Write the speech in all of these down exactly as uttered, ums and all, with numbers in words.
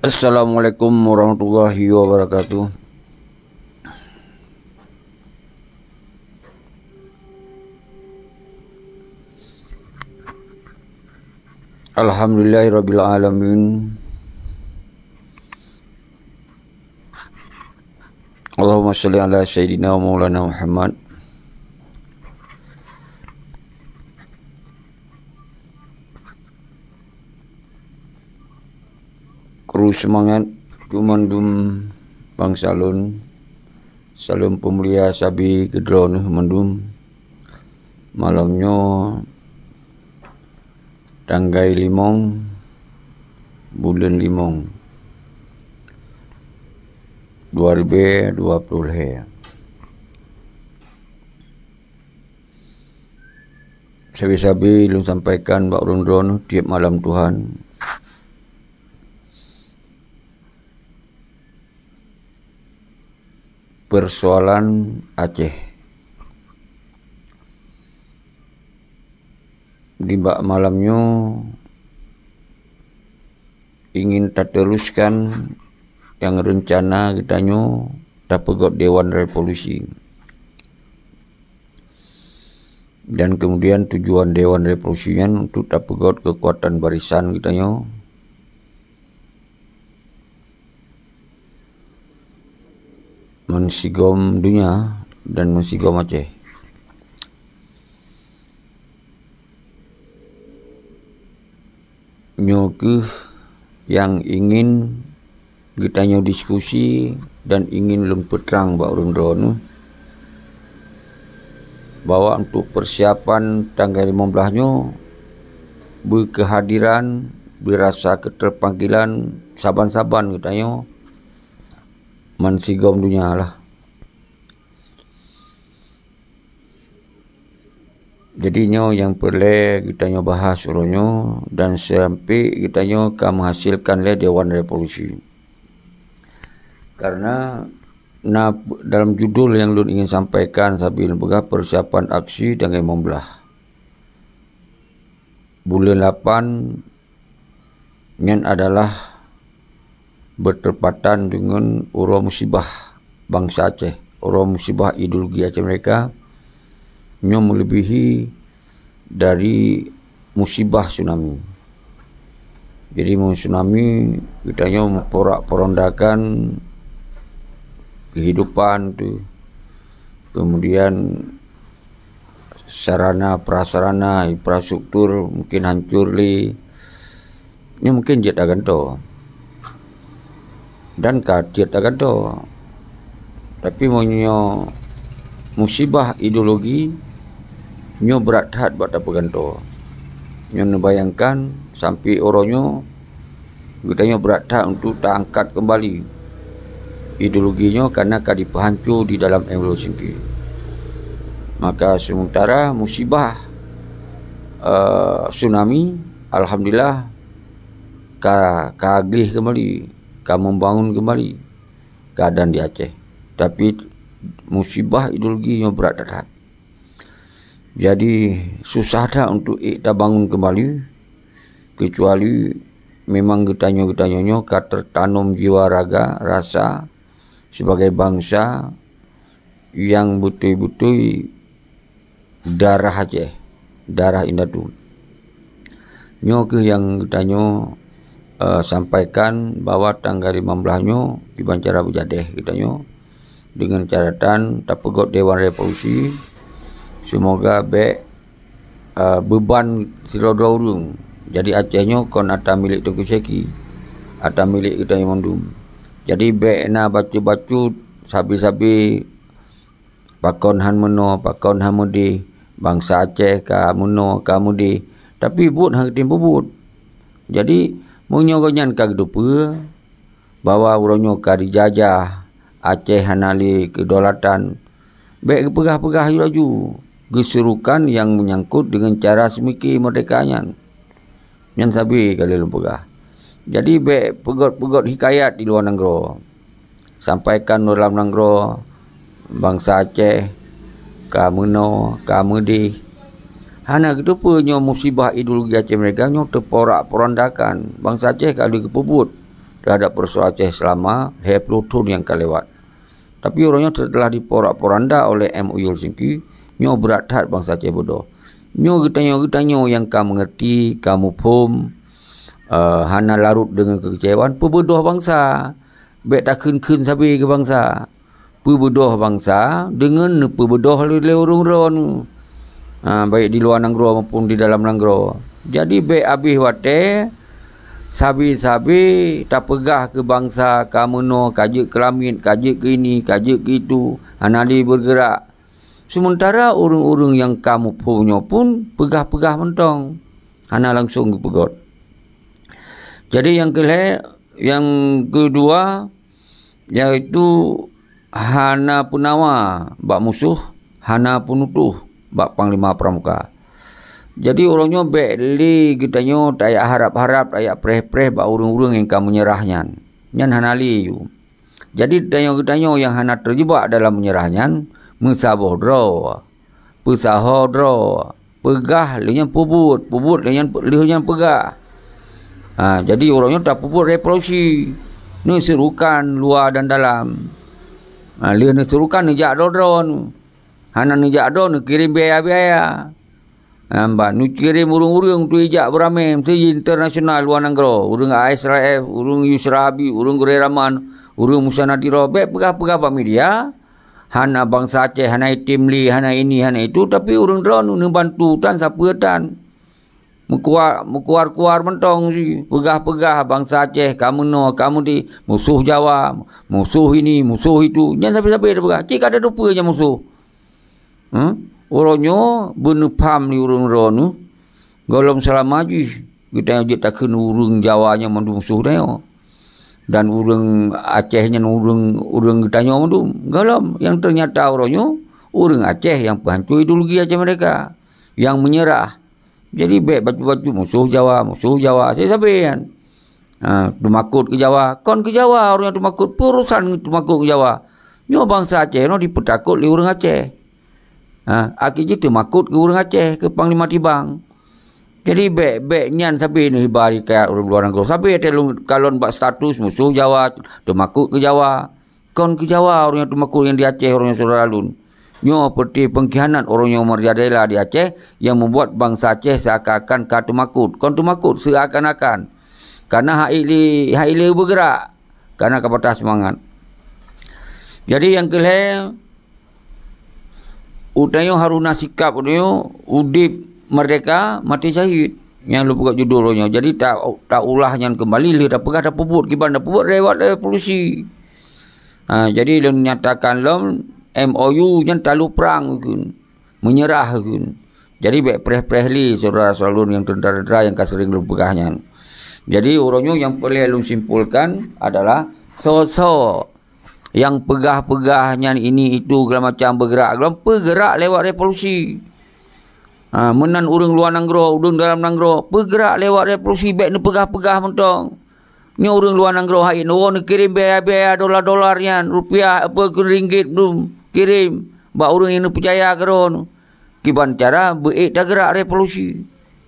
Assalamualaikum warahmatullahi wabarakatuh. Alhamdulillahirabbil alamin. Allahumma shalli ala sayyidina wa maulana Muhammad. Kru seumangat keu mandum bansa lôn. Saleuem peumulia sabe keu droeneuh mandum. Malam nyoe tanggai limong buleuen limong dua ribèe dua ploh lhèe. Sabe-sabe lôn sampaikan bak ureueng droeneuh tiep malam Tuhan. Persoalan Aceh. Di bak malam nyoe ingin tateruskan nyang reuncana geutanyoe tapeugöt Dewan Revolusi. Dan kemudian tujuan Dewan Revolusi nyan untuk tapeugöt keukuatan barisan geutanyoe meusigom donya dan meusigom Aceh. Nyoe kheueh nyang ingin geutanyoe diskusi dan ingin lôn peutrang bak ureueng droeneuh bahwa untuk persiapan tanggai limong blaih nyoe beukeuhadiran, beurasa keuteupanggilan saban-saban geutanyoe meusigom donya lah. Jadi nyoe nyang peureulèe geutanyoe bahas uroe nyoe dan sampai geutanyoe ka meuhasilkan lé Dewan Revolusi. Karena na dalam judul nyang lôn ingin sampaikan sabe lôn peugah persiapan aksi tanggai limong blaih buleuen lapan nyan adalah bertepatan dengan uroe musibah bansa Aceh, uroe musibah ideologi Aceh Merdeka, nyoe meulebihi dari musibah tsunami. Jadi, meunyoe tsunami, geutanyoe meuporak-porandakan kehidupan tu, kemudian sarana prasarana, infrastruktur mungkin hancur lé. Nyoe mungkin jeuet tagantoe. Dan ka jeuet tagantoe. Tapi meunyoe musibah ideologi, nyoe brat that bak tapeugantoe. Nyoe neubayangkan sampai uroe nyoe geutanyoe brat that untuk taangkat keumbali ideologi nyoe karena ka dipeuhanco di dalam M W singki. Maka sementara musibah, eh, tsunami, alhamdulillah, ka, ka gleh keumbali, ka membangun keumbali keadaan di Aceh. Tapi musibah ideologi nyoe brat that. Jadi, susah that untuk ék tabangun keumbali, keucuali memang geutanyoe-geutanyoe nyoe ka teutanom jiwa raga, rasa sibagai bansa nyang beutôi-beutôi darah Aceh, darah indatu. Nyoe kheueh nyang geutanyoe, eh, sampaikan bahwa tanggai limong blaih nyoe kiban cara beujadeh geutanyoe deungon caratan tapeugöt Dewan Revolusi. Seumoga bèk, eh, beuban sidroe-droe ureueng. Jadi Aceh nyoe kon atra milék Teungku Syeki, atra milék geutanyoe mandum. Jadi bèk na bacut-bacut sabe-sabe pakon han meunoe, pakon han meudéh, bansa Aceh ka meunoe, ka meudéh, tapi buet han geutem peubuet. Jadi, meunyoe gobnyan ka geuteupeue bahwa uroe nyoe ka dijajah, Aceh hana lé keudaulatan, bèk geupeugah-peugah laju, geusurukan nyang meunyangkot deungon cara seumike meurdehka nyan. Nyan sabe ka lheueh lôn peugah. Jadi, bèk peugöt-peugöt hikayat di luwa nanggroe. Sampaikan u dalam nanggroe, bansa Aceh ka meunoe, ka meudéh. Hana geuteupeue nyoe musibah ideologi Aceh Merdeka nyoe teuporak-porandakan. Bansa Aceh ka lheueh geupeubuet. terhadap peursoalan Aceh selama lhèe ploh thon nyang ka lewat. Tapi uroe nyoe setelah diporak-poranda oleh M O U Helsinki, nyoe brat that bansa Aceh beudôh. Nyoe geutanyoe, geutanyoe nyang ka meungerti, ka muphom, eh, hana larot deungon keukeucewaan, peubeudôh bansa. Bèk takheun-kheun sabe keu bansa. Peubeudôh bansa deungon neupeubeudôh lé, lé ureuëng droeneuh, ha, baik di luwa nanggroe maupun di dalam nanggroe. Jadi, bèk abéh watèe sabe-sabe tapeugah keu bansa ka meunoe, ka jeuet keu lamiet, ka jeuet keu ini, ka jeuet keu itu, hana lé beugeurak. Seumeuntara ureuëng-ureuëng nyang ka muphom nyoe pun peugah-peugah mantong, hana langsong geupeugöt. Jadi, nyang keulhèe, nyang keudua, yaitu hana peunawa bak musoh, hana peunutoh bak panglima pramuka. Jadi, uroe nyoe bèk lé geutanyoe tajak harab-harab, tajak preh-preh bak ureuëng-ureuëng nyang ka meunyeurah nyan. Nyan hana lé yue. Jadi, tanyoe geutanyoe nyang hana teujeubak dalam meunyeurah nyan, meusaboh droe, peusaho droe, peugah lheueh nyan peubuet, peubuet lheueh nyan, lheueh nyan peugah. Ha, jadi uroe nyoe tapeubuet revolusi, neuserukan luwa dan dalam. Ha, lheueh neuserukan neujak droe-droe, hana neujak droe neukirém biaya-biaya. Ha, ban neukirém ureuëng-ureuëng untuk ijak beuramé, meusti internasional luwa nanggroe, ureuëng A S R F, ureuëng Yusra Habib, ureuëng Gurèe Rahman, ureuëng Musa Nadhiro, bèk peugah-peugah bak media, hana bansa Aceh, hana item lé, hana ini, hana itu, tapi ureuëng droeneuh neubantu tan sapeue tan. Meukuar-, meukuar-kuar mantong si, peugah-peugah bansa Aceh ka meunoe, ka meudi, musoh Jawa, musoh ini, musoh itu. Nyan sabe-sabe tapeugah, cit ka tateupeue nyan musoh. Huh? Uroe nyoe beuneupham lé ureuëng droeneuh, gohlom seulama jih geutanyoe jeuet takheun ureuëng Jawa nyan mandum musoh tanyoe. Dan ureuëng Aceh nyan ureuëng, ureuëng geutanyoe mandum. Gohlom, nyang teunyata uroe nyoe, ureuëng Aceh nyang peuhanco ideologi Aceh Merdeka, nyang meunyeurah. Jadi, bèk bacut-bacut musoh Jawa, musoh Jawa. Sabe-sabe nyan. Ha, teumakot keu Jawa. Kon keu Jawa ureuëng nyang teumakot, peue urosan teumakot keu Jawa. Nyoe bansa Aceh nyoe dipeutakot lé ureuëng Aceh. Ha, akhé jih teumakot keu ureuëng Aceh, keu Panglima Tibang. Jadi, bèk, bèk nyan sabe neuhiba di kayat ureuëng luwa nanggroe. Sabe teuh lôn kalon bak status musoh Jawa, teumakot keu Jawa. Kon keu Jawa ureuëng nyang teumakot nyang di Aceh, ureuëng nyang syedara lôn. Nyoe peureute peungkhianat ureuëng nyang meurajalela di Aceh nyang membuat bansa Aceh seakan-akan ka teumakot. Kon teumakot, seakan-akan. Karena hana lé, hana lé beugeurak. Karena ka patah seumangat. Jadi, nyang keulhèe, Utanyoe Haruna Sikap utanyoe udeb merdeka, maté syahid. Nyang lôn peugah judul nyoe. Jadi, ta-, taulah nyan keumbali, lheueh tapeugah, tapeubuet, kiban tapeubuet lewat revolusi. Ha, jadi, lôn nyatakan lom M O U nyan talu prang kheun, meunyeurah kheun. Jadi, bèk preh-preh lé syedara-syedara lôn nyang teuntara-teuntara nyang ka seuring lôn peugah nyan. Jadi, uroe nyoe nyang peureulèe lôn simpulkan adalah soe-soe nyang peugah-peugah nyan ini itu segala macam beugeurak, gohlom peugeurak lewat revolusi. Ha, meunan ureuëng luwa nanggroe, ureuëng dalam nanggroe, peugeurak lewat revolusi, bèk neupeugah-peugah mantong. Nyoe ureuëng luwa nanggroe hai neuwoe neukirém biaya-biaya dolar-dolar nyan, rupiah, apa keu ringgit dum kirém bak ureuëng nyang neupeucaya keudroe. Kiban cara beuék tageurak revolusi.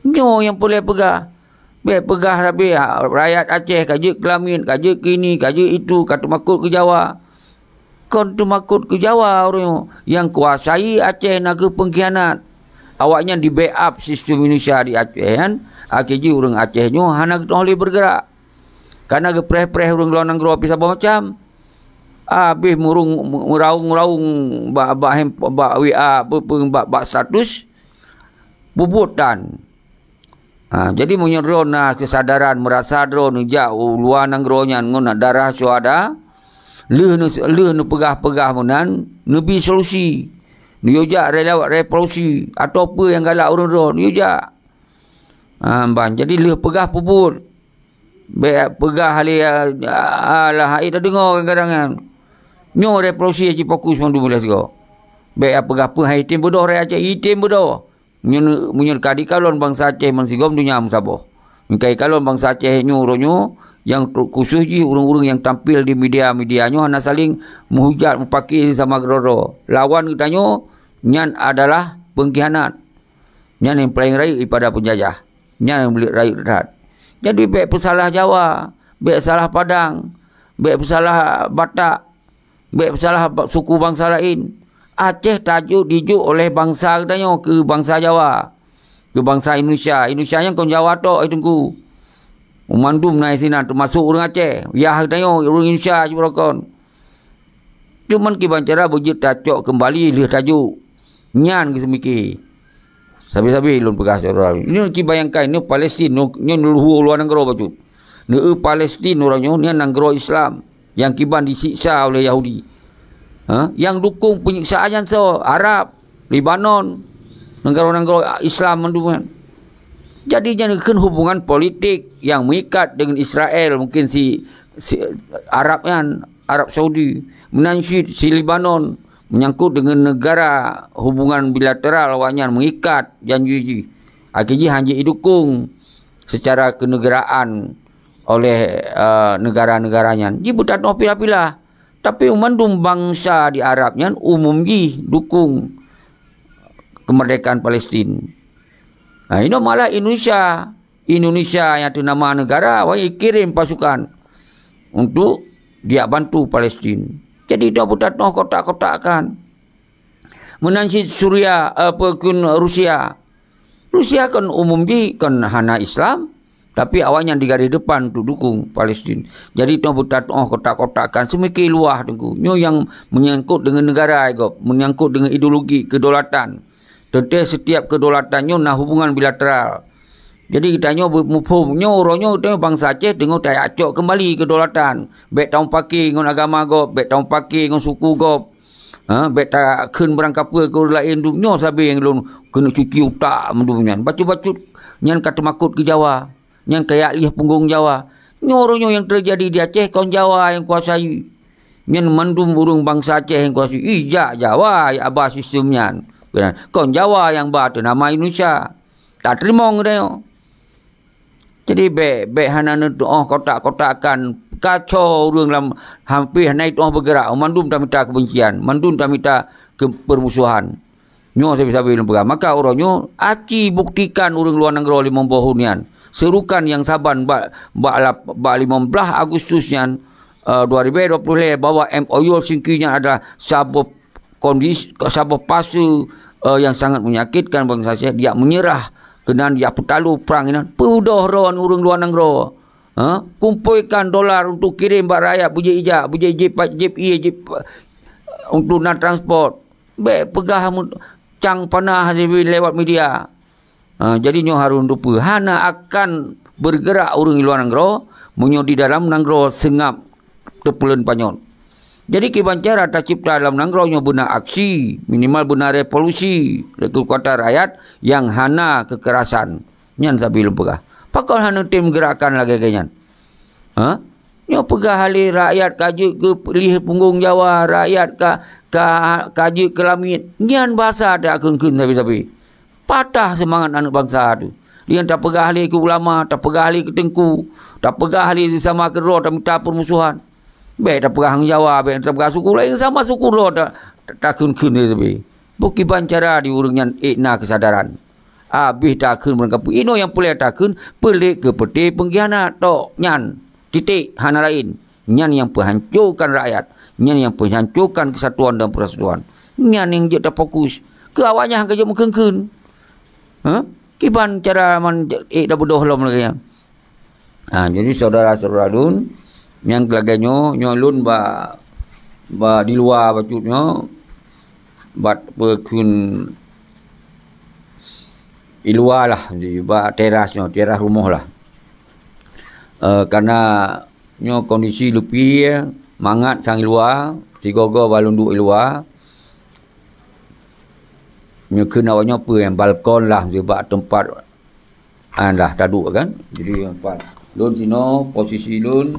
Nyoe nyang peureulèe peugah. Bèk peugah sabe, ha, rakyat Aceh ka jeuet keu lamiet, ka jeuet keu ini, ka jeuet itu, ka teumakot keu Jawa. Kon teumakot keu Jawa ureuëng nyoe. Nyang kuasai Aceh nakeuh peungkhianat. Awaknyan di-backup sistem Indonesia di Aceh nyan, akhé jih ureuëng Aceh nyoe hana geutu'oh lé beugeurak. Karena geupreh-preh ureuëng luwa nanggroe pih saboh macam. Abéh murung, meuraung-raung bak, bak handpho-, bak W A, apa pun, bak, bak status, peubuet tan. Ha, jadi, meunyoe droe na keusadaran, meurasa droe neujak u luwa nanggroe nyan ngon darah syuhada, lheueh neu-, lheueh neupeugah-peugah meunan, neubi solusi. Neuyue jak re-, lewat revolusi, atau peue nyang galak ureuëng droe, neuyue jak. Ha, ban, jadi lheueh peugah peubuet. Bèk peugah lé, a-, alah, hai tadeungoe kadang-kadang nyan. Nyoe revolusi cit fokus mandum lé sigoe. Bèk peugah peue hai item beudôh rakyat Aceh, item beudôh. Meunyoe, meunyoe ka jikalon bansa Aceh bansigom donya meusaboh. Meunyoe ka jikalon bansa Aceh nyoe uroe nyoe, nyang tu-, khusos jih ureuëng-ureuëng nyang tampil di media-media nyoe hana saléng meuhujat, meupaké sama keudroe-droe. Lawan geutanyoe nyan adalah peungkhianat. Nyan nyang paleng rayeuk daripada peunjajah. Nyan nyang rayeuk that. Jadi, bèk peusalah Jawa. bék salah Padang, bék salah Batak, bék salah ba-, suku bansa laén. Aceh tajok dijok oleh bansa geutanyoe keu bansa Jawa, keu bansa Indonesia. Indonesia nyan kon Jawa tok, hai Teungku. Mandum na sinan, teumasok ureuëng Aceh. Yah geutanyoe ureuëng Indonesia sibaroe kon. Cuman kiban cara beujeuet tacok keumbali lheueh tajok. Nyan geuseumiké. Sabe-sabe lôn peugah syedara. Nyoe ci bayangkan, nyoe Palestin, nyoe, nyoe luhue luwa nanggroe bacut. Neu Palestin uroe nyoe, nyan nanggroe Islam nyang kiban disiksa oleh Yahudi. Ha? Nyang dukung penyiksaan nyan soe? Arab, Lebanon, nanggroe-nanggroe Islam mandum nyan. Jadi, nyan kheun hubungan politik nyang meuikat deungon Israel, mungkin si, si Arab nyan, Arab Saudi, meunan cit si Lebanon, menyangkut deungon negara, hubungan bilateral awaknyan meuikat janji jih. Akhé jih hana jidukung secara kenegaraan oleh, eh, negara-negara nyan. Jih beutatoh pilah-pilah. Tapi mandum bansa di Arab nyan umum jih dukung kemerdekaan Palestin. Nah, inoe malah Indonesia. Indonesia nyang teunama negara, awaknyan kirém pasukan untuk diak bantu Palestin. Jadi, dak beutatoh kotak-kotakan. Meunan cit Suria, eh, apa, kheun Rusia. Rusia kon umum jih kon hana Islam, tapi awaknyan di garis depan untuk dukung Palestin. Jadi, toh beutatoh kotak-kotakan seumiké luwah, Teungku. Nyoe nyang menyangkut deungon negara gob, menyangkut deungon ideologi kedaulatan. Teuntée setiap kedaulatan nyoe na hubungan bilateral. Jadi, geutanyoe beu-, muphom, nyoe uroe nyoe geutanyoe bansa Aceh teungoh tajak cok keumbali kedaulatan. Bék tameupaké ngon agama gob, bék tameupaké ngon suku gob. Ha, bék takheun barangkapeue keu ureuëng laén. Nyoe sabe nyang lôn keuneuk cuci utak mandum nyan. Bacut-bacut nyan ka teumakot keu Jawa. Nyan ka jak lieh punggong Jawa. Nyoe uroe nyoe nyang teujadi di Aceh kon Jawa nyang kuasai. Nyan mandum ureuëng bansa Aceh nyang kuasai. Ih, jak Jawa, jak ba sistem nyan. Kon Jawa nyang ba teunama Indonesia. Tateurimong geutanyoe. Jadi, bék, bék hana neutuoh kotak-kotakan, kacau ureuëng lam, hampéh hana jituoh beugerak, mandum tamita keubencian, mandum tamita keu-, permusuhan. Nyoe sabe-sabe lôn peugah. Maka uroe nyoe, aci buktikan ureuëng luwa nanggroe limong boh thon nyan. Seurukan nyang saban bak, bak lap-, bak limong blaih Agustus nyan, eh, dua ribu dua puluh lhée, bahwa M O U Helsinki nyan adalah saboh kondisi, saboh fase, eh, nyang sangat menyakitkan bansa Aceh, dijak menyerah keunan, dijak peutalo prang inan, peudoh droe ureuëng luwa nanggroe. Ha? Kumpuikan dolar untuk kirém bak rakyat, beujeuet ijak, beujeuet jép, jép ie, jép, untuk na transport. Bék peugah mu-, cang panah lewat media. Ha, jadi nyoe harôh teupeue, hana akan bergerak ureuëng luwa nanggroe meunyoe di dalam nanggroe seungab teupeuleuen panyöt. Jadi, kiban cara tacipta lam nanggroe nyoe beuna aksi, minimal beuna revolusi, keukuatan rakyat nyang hana kekerasan. Nyan sabe lôn peugah. Pakon hana tem geurakan lagée-lagée nyan? Ha? Nyoe peugah lé rakyat ka jeuet keu lieh punggong Jawa, rakyat ka, ka, ka jeuet keu lamiet. Nyan basa takheun-kheun sabe-sabe. Patah seumangat aneuëk bansa tu. Lian tapeugah lé keu ulama, tapeugah lé keu teungku, tapeugah lé sesama keudroe tamita permusuhan. Bék tapeugah ngon Jawa, bék tapeugah suku laén, sama suku droe ta-, ta-, takheun-kheun lé sabe. Bukon kiban cara di ureuëng nyan ék na keusadaran. Abéh takheun barangkapeue, inoe nyang peureulée takheun, peulet keu peuté peungkhianat tok nyan. Titik, hana laén. Nyan nyang peuhancokan rakyat, nyan nyang peuhancokan keusatuan dan peurasatuan. Nyan nyang jeuet tafokus. Keu awaknyan ka jeuet meukheun-kheun. Ha? Kiban cara man ék dak beudôh lom lagée nyan. Ha, jadi syedara-syedara lôn, nyang lagée nyoe, nyoe lôn bak, bak di luwa bacut nyoe, bak peukheun di luwa lah, di bak teras nyoe, teras rumoh lah. Eh, karena nyoe kondisi leupie mangat sang i luwa, sigoe-goe ba lôn duek i luwa. Nyoe kheun awak nyoe peue nyang balkon lah, bak teumpat an lah taduek kan. Jadi, empat. Lôn sinoe, posisi lôn,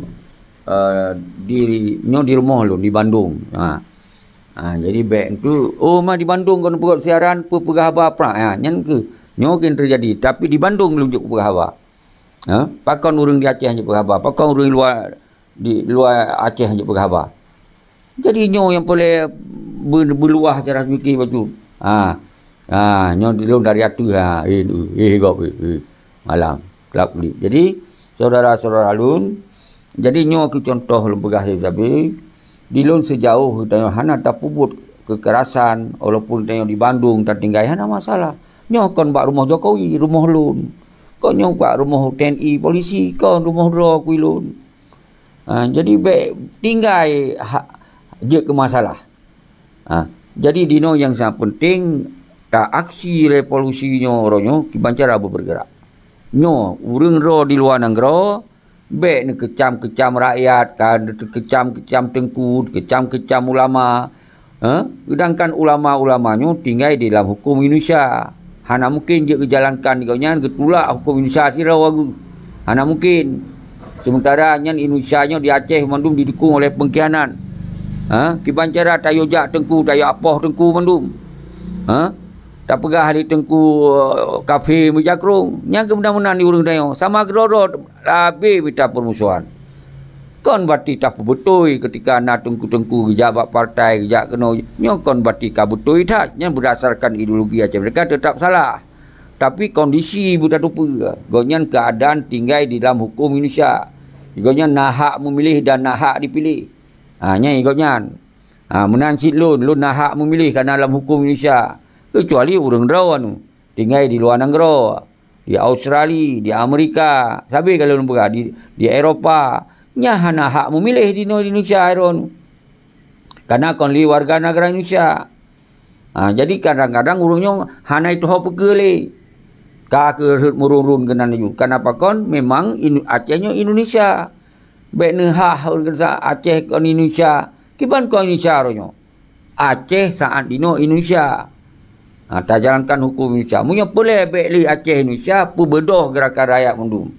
eh, di, nyoe di rumoh lôn, di Bandung. Ha. Ha, jadi bék tu, oh, ma di Bandung kon peugöt siaran, peue peugah haba prang. Ha, nyan keuh. Nyoe keuh teujadi, tapi di Bandung lôn jeuet peugah haba. Ha? Pakon ureuëng di Aceh jeuet peugah haba? Pakon ureuëng luwa, di luwa Aceh jeuet peugah haba? Jadi nyoe nyang peureulée be-, beuluwah cara pike bacut. Ha. Ha, nyoe di lôn dari ateueh, ha. Eh, eh, eh, gob, eh, eh. Malam. Kelab kulit. Jadi, syedara-syedara lôn, Jadi nyoe keu contoh lôn peugah lé sabe, di lôn seujaoh geutanyoe hana tapeubuet keukerasan, walaupun tanyoe di Bandung tatinggai hana masalah. Nyoe kon bak rumoh Jokowi, rumoh lôn. Kon nyoe bak rumoh T N I, polisi, kon rumoh droe kui lôn. Ha, jadi bék tinggai ha-, jeuet keu masalah. Ha, jadi dinoe nyang sangat peunteng, ta aksi revolusi nyoe uroe nyoe kiban cara beubeugerak. Nyoe ureuëng droe di luwa nanggroe, bék neukeucam-keucam rakyat, ka neukeucam-keucam teungku, keucam-keucam ulama. Ha? Seudangkan ulama-ulama nyoe tinggai di lam huköm Indonesia. Hana mungken jeuet geujalankan di gobnyan geutulak huköm Indonesia sidroe geuh. Hana mungken. Sementara nyan Indonesia nyoe di Aceh mandum didukung oleh pengkhianat. Ha? Kiban cara tayue jak teungku, tayue apoh teungku mandum. Ha? Tapeugah lé teungku, eh, kafé meujakrong. Nyan keuh meunan-meunan di ureuëng tanyoe. Sama keudroe-droe, labé mita peurmusuhan. Kon berarti tapeubeutôi keutika na teungku-teungku geujak bak partai, geujak keunoe. Nyoe kon berarti ka beutôi that. Nyan beurdasarkan ideologi Aceh Merdeka teutap salah. Tapi kondisi beutateupeue, gobnyan keuadaan tinggai di lam huköm Indonesia. Gobnyan na hak meumiléh dan na hak dipiléh. Ha, nyan gobnyan. Ha, meunan cit lôn, lôn na hak meumiléh kana lam huköm Indonesia. Keucuali ureuëng droe anu tinggai di luwa nanggroe, di Australia, di Amerika, sabe ka lôn peugah, di, di Eropa. Nyan hana hak meumiléh di inoe di Indonesia droe anu. Kana kon lé warga negara Indonesia. Ha, jadi kadang-kadang ureuëng nyoe hana jiteuho peue keu lé. Ka keu rhot meurun-run keunan laju. Kana pakon memang Inu-, Aceh nyoe Indonesia. Bék neuhah ureuëng kata Aceh kon Indonesia. Kiban kon Indonesia uroe nyoe. Aceh saát dinoe Indonesia. Ha, tajalankan huköm Indonesia. Meunyoe peureulée bék lé Aceh Indonesia, peubeudôh geurakan rakyat mandum.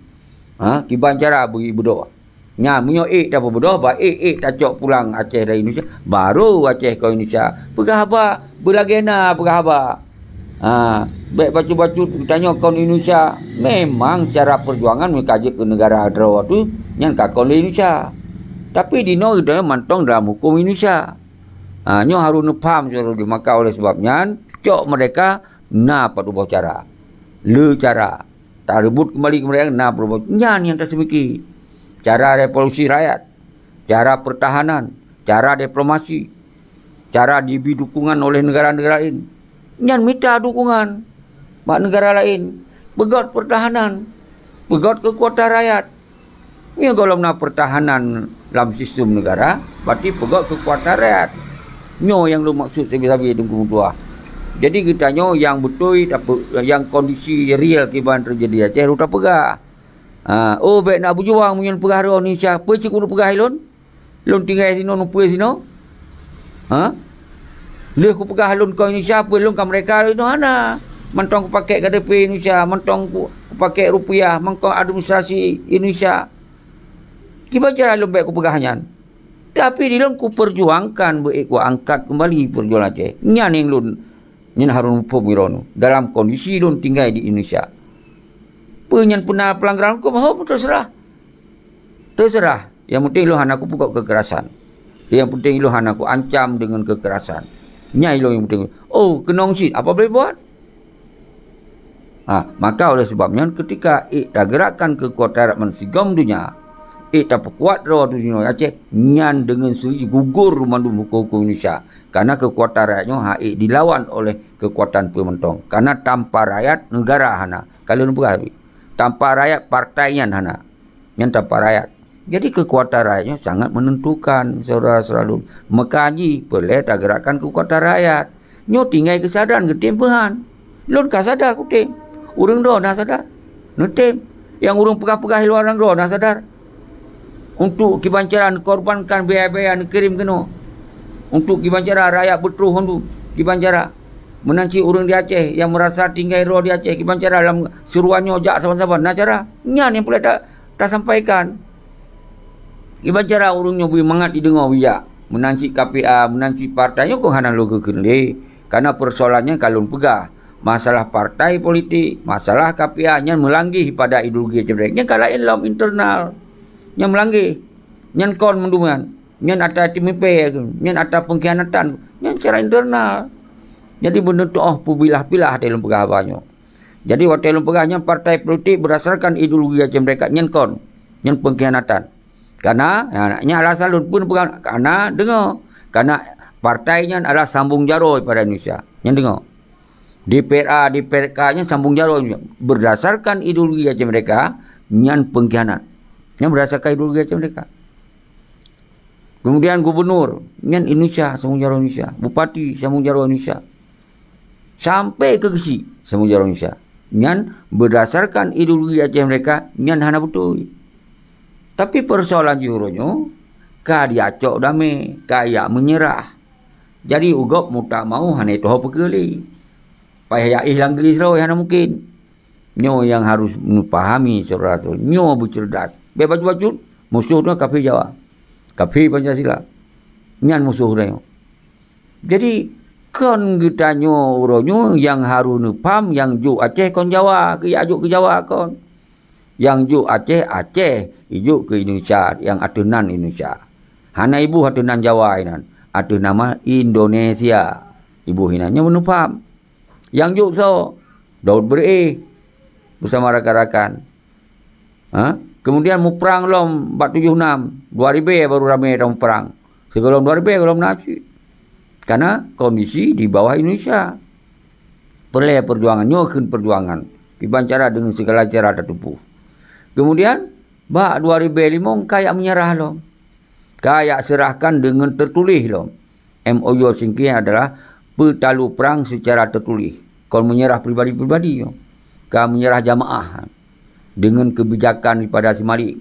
Ha, kiban cara beugi beudôh. Nyan, meunyoe ék tapeubeudôh, bah ék-ék tacok pulang Aceh dari Indonesia, baru Aceh kon Indonesia. Peugah haba, beulagée na peugah haba. Ha, bék bacut-bacut geutanyoe kon Indonesia. Memang secara peujuangan meunyoe ka jeuet keu neugara droe tu, nyan ka kon lé Indonesia. Tapi dinoe geutanyoe mantong dalam huköm Indonesia. Ha, nyoe harôh neupham sidroe jih. Maka oleh sebab nyan, cok merdeka na padub boh cara. Le cara. Tareubot keumbali keumerdekaan na padub boh. Nyan nyang taseumiki. Cara revolusi rakyat, cara pertahanan, cara diplomasi, cara dibri dukungan oleh negara-negara laén. Nyan mita dukungan bak negara laén. Peugöt pertahanan, peugöt keukuatan rakyat. Nyoe gohlom na pertahanan lam sistem negara, berarti peugöt keukuatan rakyat. Nyoe nyang lôn maksud sabe-sabe Teungku meutuah. Jadi geutanyoe nyang beutôi tape-, nyang kondisi real kiban teujadi Aceh, harôh tapeugah. Ha, oh, bék na beujuang meunyoe peugah droe Indonesia, peue cit keuneuk peugah lôn? Lôn tinggai sinoe, nupeue sinoe? Ha? Lheueh kupeugah lôn kon Indonesia, peue lôn ka merdeka lôn hana. Mantong kupakék K T P Indonesia, mantong ku-, kupakék rupiah, mantong administrasi Indonesia. Kiban cara lôn bék kupeugah nyan? Tapi di lôn kuperjuangkan beuék kuangkat keumbali peujuangan Aceh. Nyan nyang lôn, nyan harôh muphom droeneuh dalam kondisi lôn tinggai di Indonesia. Peue nyan peuna peulanggaran huköm? Ho, teuseurah. Teuseurah. Nyang penting lôn hana kupeugöt keukerasan. Nyang penting lôn hana kuancam deungon keukerasan. Nyan lôn nyang penting. Oh, keunong cit, apa boleh buat? Ha, maka oleh sebab nyan, keutika ék tageurakkan keukuatan rakyat bansigom donya, ék tapeukuat droe dunia Aceh, nyan deungon sendiri gugur mandum huköm-huköm Indonesia. Karena keukuatan rakyat nyoe hana ék dilawan oleh keukuatan peue mantong. Karena tanpa rakyat, negara hana. Ka lôn peugah tadi, tanpa rakyat, partai nyan hana. Nyan tanpa rakyat. Jadi keukuatan rakyat nyoe sangat menentukan, saudara-saudara lôn. Meukaji peureulée tageurakkan keukuatan rakyat. Nyoe tinggai keusadaran geutem peuhan. Lôn ka sadar kutem. Ureuëng droe na sadar. Neutem. Nyang ureuëng peugah-peugah di luwa nanggroe na sadar. Untuk kiban cara neukorbankan biaya-biaya neukirém keunoe. Untuk kiban cara rakyat beutroh hondu. Kiban cara. Meunan cit ureuëng di Aceh nyang meurasa tinggai droe di Aceh. Kiban cara lam seuruan nyoe jak saban-saban. Na cara. Nyan nyang peureulée ta-, tasampaikan. Kiban cara ureuëng nyoe bri mangat jideungoe bijak. Meunan cit K P A, meunan cit partai nyoe kon hana lôn geukheun lé. Karena persoalan nyan ka lôn peugah. Masalah partai politik, masalah K P A nyan meulanggeh pada ideologi Aceh Merdeka. Nyan ka laén lom internal. Nyan meulanggeh. Nyan kon mandum nyan. Nyan atra timipée, nyan atra pengkhianatan. Nyan secara internal. Jadi beuneutoh peubilah-bilah di lôn peugah haba nyoe. Jadi watée lôn peugah nyan partai politik berdasarkan ideologi Aceh Merdeka nyan kon, nyan pengkhianatan. Karena, ha, nyan alasan lôn pun peugah, karena deungoe, karena partai nyan adalah sambung jaroe pada Indonesia. Nyan deungoe. D P R A, D P R K nyan sambung jaroe Indonesia. Berdasarkan ideologi Aceh Merdeka, nyan pengkhianat. Nyan berdasarkan ideologi Aceh Merdeka. Kemudian gubernur, nyan Indonesia, sambung jaroe Indonesia. Bupati, sambung jaroe Indonesia. Sampai ke geuchik, sambung jaroe Indonesia. Nyan berdasarkan ideologi Aceh Merdeka, nyan hana beutôi. Tapi persoalan jih uroe nyoe, ka diacok damé, ka jak menyerah. Jadi u gob meutak mau hana tuho peukeuh lé. Payah jak éh lam geulisroe hana mungkin. Nyoe nyang harus neupahami syedara-syedara. Nyoe beuceureudas. Bék bacut-bacut, musoh nyoe kafé Jawa. Kafé Pancasila. Nyan musoh geutanyoe. Jadi, kon geutanyoe uroe nyoe nyang harôh neupaham nyang jok Aceh kon Jawa, keu jak jok keu Jawa kon. Nyang jok Aceh, Aceh, ijok keu Indonesia, nyang ateueh nan Indonesia. Hana iboh ateueh nan Jawa inan, ateueh nama Indonesia. Iboh inan, nyoe neupaham. Nyang jok soe? Daud Beureu'éh beusama rakan-rakan. Ha? Kemudian muprang lom bak tujoh nam, dua ribèe baru ramé tamuprang. Sigohlom dua ribèe gohlom na cit. Karena kondisi di bawah Indonesia. Peureulèe peujuangan, nyoe kheun peujuangan. Kiban cara deungon sigala cara tatupeue. Kemudian, bak dua ribèe limong ka jak menyerah lom. Ka jak seurahkan deungon teutuléh lom. M O U Helsinki adalah peutalu prang seucara teutuléh, kon meunyeurah pribadi-pribadi nyoe. Ka meunyeurah jamaah deungon keubijakan daripada si Malik.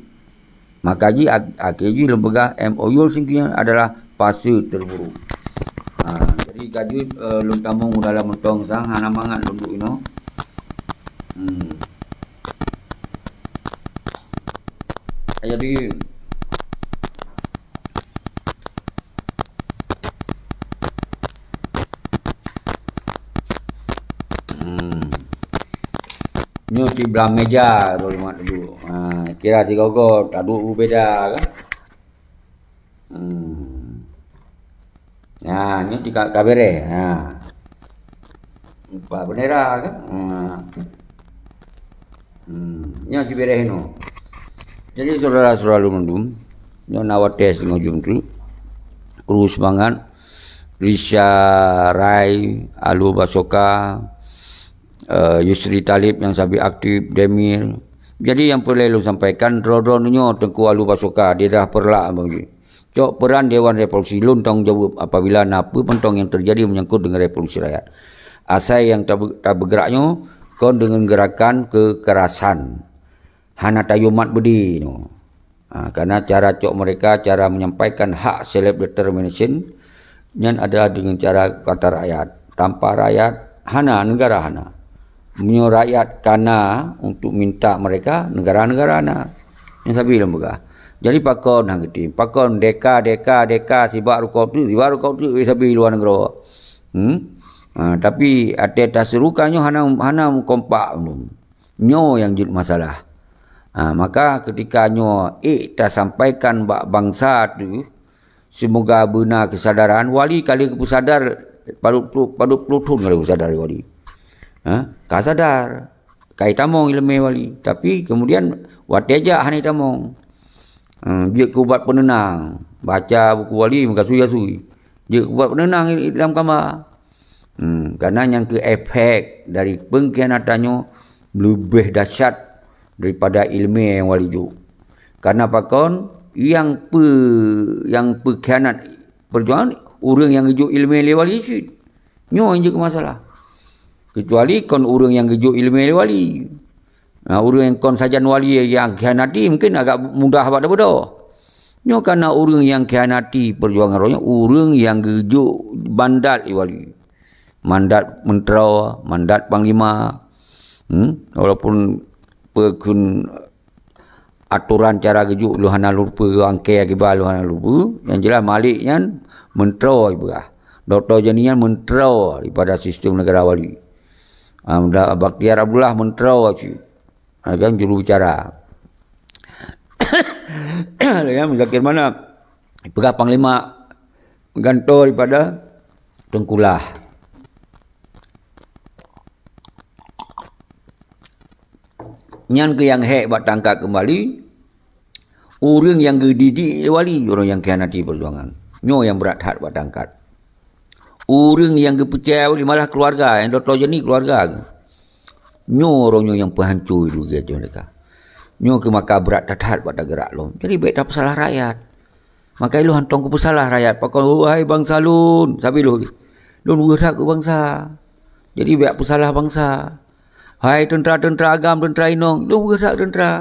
Maka jih, ak-, akhé jih lôn peugah M O U Helsinki adalah fase terburuk. Ha, jadi ka jeuet, eh, lôn tamong u dalam mantong sang, hana mangat lôn duek inoe. Hmm. Jadi, hmm. Nyoe di blah meja tu lôn mat duek. Ha, kira sigoe-goe taduek beubeda kan? Hmm. Nah, nyoe tika ka bereh. Ha. Empat bendera kan? Ha. Hmm. Nyoe di bereh nyoe. Jadi, syedara-syedara lôn mandum, nyoe na watèe singoh jeuem tu. Kru seumangat, Risha Rai, Alu Basoka, eh, Yusri Talib nyang sabe aktif, Demir. Jadi, nyang peureulèe lôn sampaikan, droe-droe nyoe Teungku Alu Basoka di daerah Peureulak, Abang Ji. Cok peran Dewan Revolusi, lôn tanggong jaweueb apabila na peue mantong nyang teujadi menyangkut deungon revolusi rakyat. Asai nyang tabe-, tabeugerak nyoe kon deungon geurakan keukerasan. Hana tayue mat beudé nyoe. Ha, karena cara cok mereka, cara menyampaikan hak self determination, nyan adalah dengan cara kata rakyat. Tanpa rakyat, hana, negara hana. Meunyoe rakyat kana untuk minta mereka, negara-negara na. Nyan sabe lôn peugah. Jadi pakon hana geutem? Pakon deka, deka, deka, sibak rukok teuk, sibak rukok teuk, sabe luwa nanggroe. Hmm? Ha, tapi até taserukan nyoe hana, hana kompak. Nyoe nyang jeuet masalah. Ha, maka ketika nyoe ék tasampaikan bak bansa tu, seumoga beuna keusadaran, wali ka lheueh geupeusadar padub ploh, padub ploh thon ka lheueh geusadar wali. Ha, ka sadar, ka jitamong ileumèe wali, tapi kemudian watèe jak hana jitamong. Ha, jeuet keu ubat peunenang, baca buku wali meugasui-gasui. Jeuet keu ubat peunenang i-, i dalam kama. Hmm, karena nyan keuh efek dari pengkhianatan nyoe leubeh dahsyat daripada ileumèe nyang wali jok. Karena pakon, nyang peu-, nyang peukhianat peujuangan, ureueng nyang geujok ileumèe lé wali cit. Nyoe nyang jeuet keu masalah. Kecuali kon ureueng nyang geujok ileumèe lé wali. Nah, ureueng nyang kon sajan wali nyang khianati mungkin agak mudah bak tabeudôh. Nyoe kana ureueng nyang khianati peujuangan roh nyoe, ureueng nyang geujok mandat lé wali. Mandat meuntroe, mandat panglima. Hmm? Walaupun peukheun atoran cara geujok lôn hana lôn lupa, angkée akibat lôn hana lupa. Yang jelas Malik nyan meuntroe ibarat. Doktor Jani nyan meuntroe daripada sistem negara wali. Ah, Bakhtiar Abdullah meuntroe cit. Ha, kan juru bicara. Lagèe Muzakir Manaf, peugah panglima gantoe daripada Teungku Lah. Nyan keuh nyang hék bak tangkap keumbali, Ureuëng nyang geudidik lé wali, ureuëng nyang khianati peujuangan. Nyoe nyang brat that bak tangkat. Ureuëng nyang geupeucaya wali, malah keuluwarga, nyang Dokto Joni keuluwarga geuh. Nyoe uroe nyoe nyang peuhanco lagée nyoe ka. Nyoe keuh maka brat that-that bak tageurak lom. Jadi bék tapeusalah rakyat. Maka ilôn hántom kupeusalah rakyat pakon, "Wahai bansa lôn," sabe lôn. Lôn weueh that keu bansa. Jadi bék peusalah bansa. "Hai teuntra-teuntra agam, teuntra inong," lôn weueh that teuntra.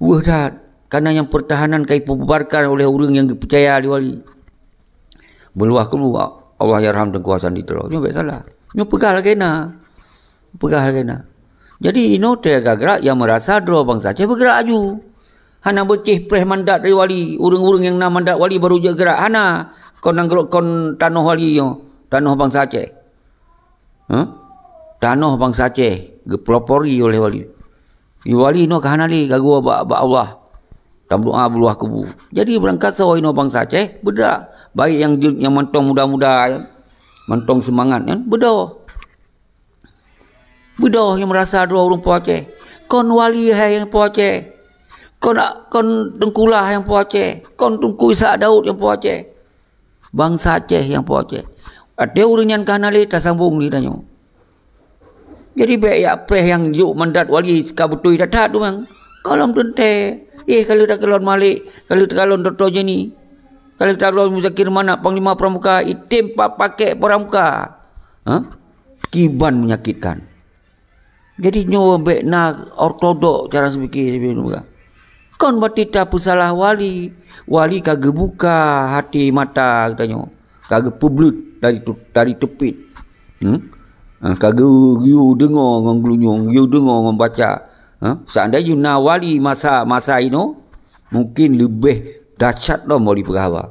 Weueh that, kana nyang peurtahanan ka jipeububarkan oleh ureuëng nyang geupeucaya lé wali. Beuluwah keudua, Allahyarham Teungku Hasan di Tiro. Nyoe bék salah. Nyoe peugah lagée na. Peugah lagée na. Jadi, inoe teuga geurak nyang meurasa droe bansa Aceh beugeurak aju. Hana beucéh preh mandat dari wali. Ureuëng-ureuëng nyang na mandat wali baru jeuet geurak. Hana. Kon nanggroe kon tanoh wali nyoe. Tanoh bansa Aceh. Hah? Tanoh bansa Aceh geupelopori oleh wali. Di wali nyoe ka hana lé ka geuwoe bak, bak Allah. Tameudoá beuluwah kubu. Jadi beurangkasoe inoe bansa Aceh beudôh. Baik nyang jeuet nyang mantong muda-muda nyan, mantong seumangat nyan, beudôh. Beudôh nyang meurasa droe ureuëng Po Aceh. Kon wali hai nyang Po Aceh. Kon, kon teungku lah nyang Po Aceh. Kon Teungku Ishak Daud nyang Po Aceh. Bansa Aceh nyang Po Aceh. Watée ureuëng nyan ka hana lé tasambong di tanyoe. Jadi bék jak preh nyang jok mandat wali ka beutôi that-that tu mang. Ka lom teuntée. Eh, ka lheueh takalon Malik, ka lheueh takalon Dokto Joni, ka lheueh takalon Muzakir Manaf, Panglima Pramuka, item pa-, pakek pramuka. Ha? Kiban menyakitkan. Jadi nyoe bék na ortodok cara seupike sibeuna. Kon berarti tapeusalah wali. Wali ka geubuka hati mata geutanyoe. Ka geupeubleut dari tu-, dari teupit. Hmm? Ha, ka geu-, geuyue deungoe ngon geulinyueng, geuyue deungoe ngon baca. Ha? Seandai jih na wali masa, masa inoe, mungkin leubeh dahsyat lom wali peugah haba.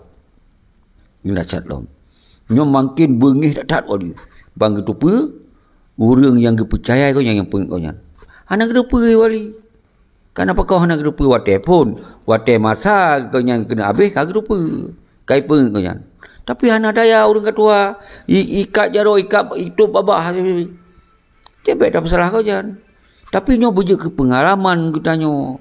Nyoe dahsyat lom. Nyoe makin beungéh that-that wali. Ban geuteupeue, ureuëng nyang geupeucaya gobnyan nyang peungeut gobnyan. Hana geuteupeue wali. Kana pakon hana geuteupeue watée phon, watée masa gobnyan keuneuk habéh ka geuteupeue. Ka ipeungeut gobnyan. Tapi hana daya ureuëng ka tuha, i-, ikat jaroe, ikat itôb babah. Cit bék tapeusalah gobnyan. Tapi nyoe beujeuet keu peungalaman geutanyoe.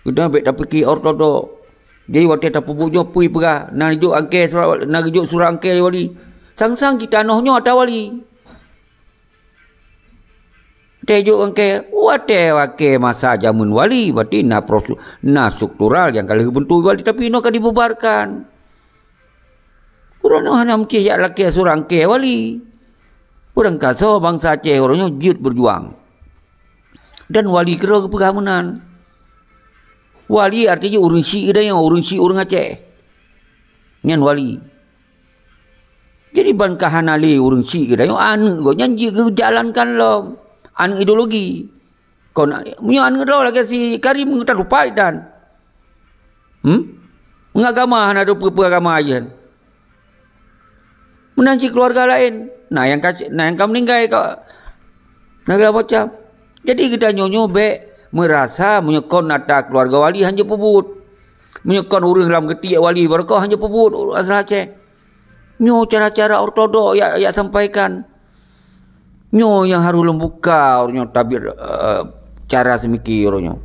Geutanyoe bék tapike ortodok. Jadi watée tapeubuet nyoe peue peugah, na geujok angkée surat, na geujok surat angkée lé wali. Sang-sang jitanoh nyoe ata wali. Watée jok angkée, watée, watée masa jameun wali, berarti na prosedur, na struktural nyang ka lheueh geubentuk wali, tapi inoe ka dibubarkan. Uroe nyoe hana meucéh jak lakée surang kée wali. Ureuëng kasoe bansa Aceh uroe nyoe jeuet beujuang. Dan wali keudroe geupeugah meunan. Wali arti jih ureuëng syiek geutanyoe, ureuëng syiek ureuëng Aceh. Nyan wali. Jadi ban ka hana lé ureuëng syiek geutanyoe, aneuëk gobnyan jeuet geujalankan lom. Aneuëk ideologi. Kon, meunyoe aneuëk droe lagée si Karim, meunyoe tatupat dan. Hmm? Ngon agama hana teupeue-peue agama jih. Meunan cit keuluwarga laén, na nyang ka, na nyang ka meuninggai ka, na segala macam. Jadi geutanyoe nyoe bék meurasa meunyoe kon ata keuluwarga wali hana jipeubuet. Meunyoe kon ureuëng lam geutiek wali barokon hana jipeubuet, asai Aceh. Nyoe cara-cara ortodok jak, jak sampaikan. Nyoe nyang harôh lôn buka uroe nyoe tabir, eh, cara seumiki uroe nyoe.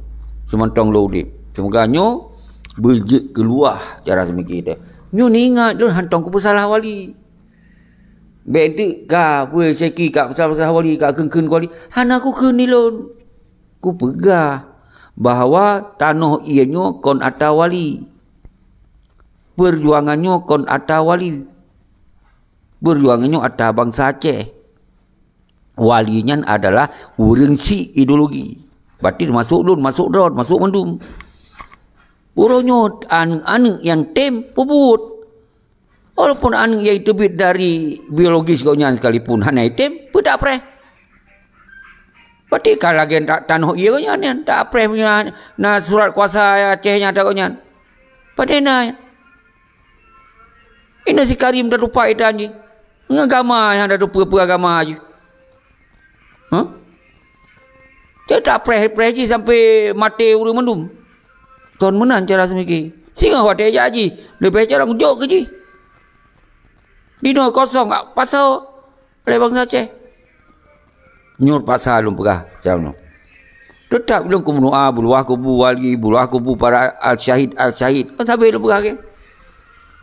Seumantong lôn udeb. Seumoga nyoe beujeuet keuluwah cara seumiki teuh. Nyoe neuingat lôn hantom kupeusalah wali. Bék deuk ka, peue seki ka peusalah-peusalah wali, ka kheun-kheun wali. Hana kukheun di lôn. Kupeugah bahwa tanoh ié nyoe kon ata wali. Peujuangan nyoe kon ata wali. Peujuangan nyoe ata bansa Aceh. Wali nyan adalah ureuëng syiek ideologi. Berarti teumasok lôn, masok droe, masok mandum. Uroe nyoe aneuëk-aneuëk nyang tem peubuet. Walaupun aneuëk nyang teubiet dari biologis gobnyan sekalipun hana item, peue tapreh? Berarti ka lagée ta-, tanoh ié gobnyan nyan, tapreh meunyoe na surat kuasa Aceh nyan ata gobnyan. Padahai na. Inoe si Karim tatupat itan jih. Ngon agama nyang tatupeue-peue agama jih. Hah? Cok tapreh-preh jih sampai maté ureuëng mandum. Kon meunan cara seumiki. Singoh watée jak jih, leubeh carông jok keu jih. Dinoe kosong, ah, pasoe lé bansa Aceh. Nyoe paksa lôn peugah, cara nyoe. Teutap lôn kumeudoa, beuluwah kubu wali, beuluwah kubu para al-syahid, al-syahid. Kan sabe lôn peugah ke?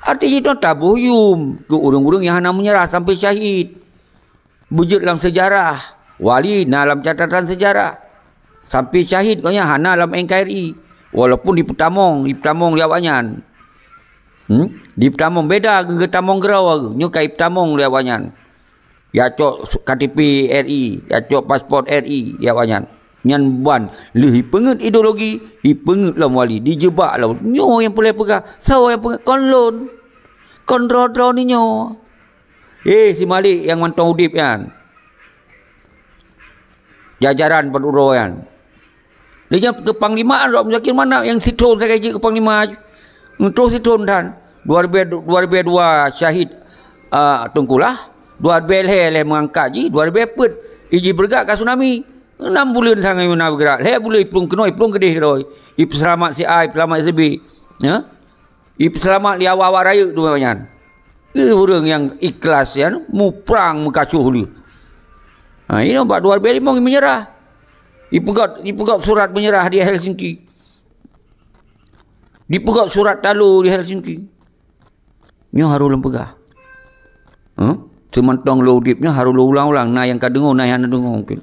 Arti jih nyoe taboh yum keu ureuëng-ureuëng nyang hana meunyeurah sampai syahid. Beujeuet lam seujarah, wali na lam catatan seujarah. Sampai syahid gobnyan hana lam N K R I. Walaupun dipeutamong, dipeutamong lé awaknyan. Hmm? Dipeutamong beda, geutamong keudroe, nyoe ka ipeutamong lé awaknyan. Ya cok K T P R I, ya cok paspor R I di awaknyan. Nyan ban lheueh ipeungeuet ideologi, ipeungeuet lom wali, dijebak lom. Nyoe nyang peureulée peugah, soe nyang peungeuet? Kon lôn. Kon droe-droe ni nyoe. Eh, si Malik nyang mantong udeb nyan. Jajaran pat uroe nyan. Lé nyan keu panglima Rakyat Muzakir mana nyang sithon sagai jeuet keu panglima. Untuk sithon dan dua ribu dua syahid, ah, Teungku Lah, dua ribu lhée lhée meuangkat jih, dua ribu peuet iji beureugat ka tsunami. Enam buleuen sangai meuna beureugat, lhée buleuen iplueng keunoe, iplueng keudeh keudroe. Ipeuseulamat si A, ipeuseulamat si B. Ya? Ipeuseulamat lé awak-awak rayeuk teuma nyan. Keu ureuëng nyang ikhlas nyan muprang meukacoh lé. Ha, inoe bak dua ribu lima meunyeurah. Ipeugét, ipeugét surat meunyeurah di Helsinki. Dipeugét surat talo di Helsinki. Nyoe harôh lôn peugah. Huh? Seumantong lôn udeb nyoe harôh lôn ulang-ulang. Na nyang ka deungoe, na nyang hana deungoe mungkin.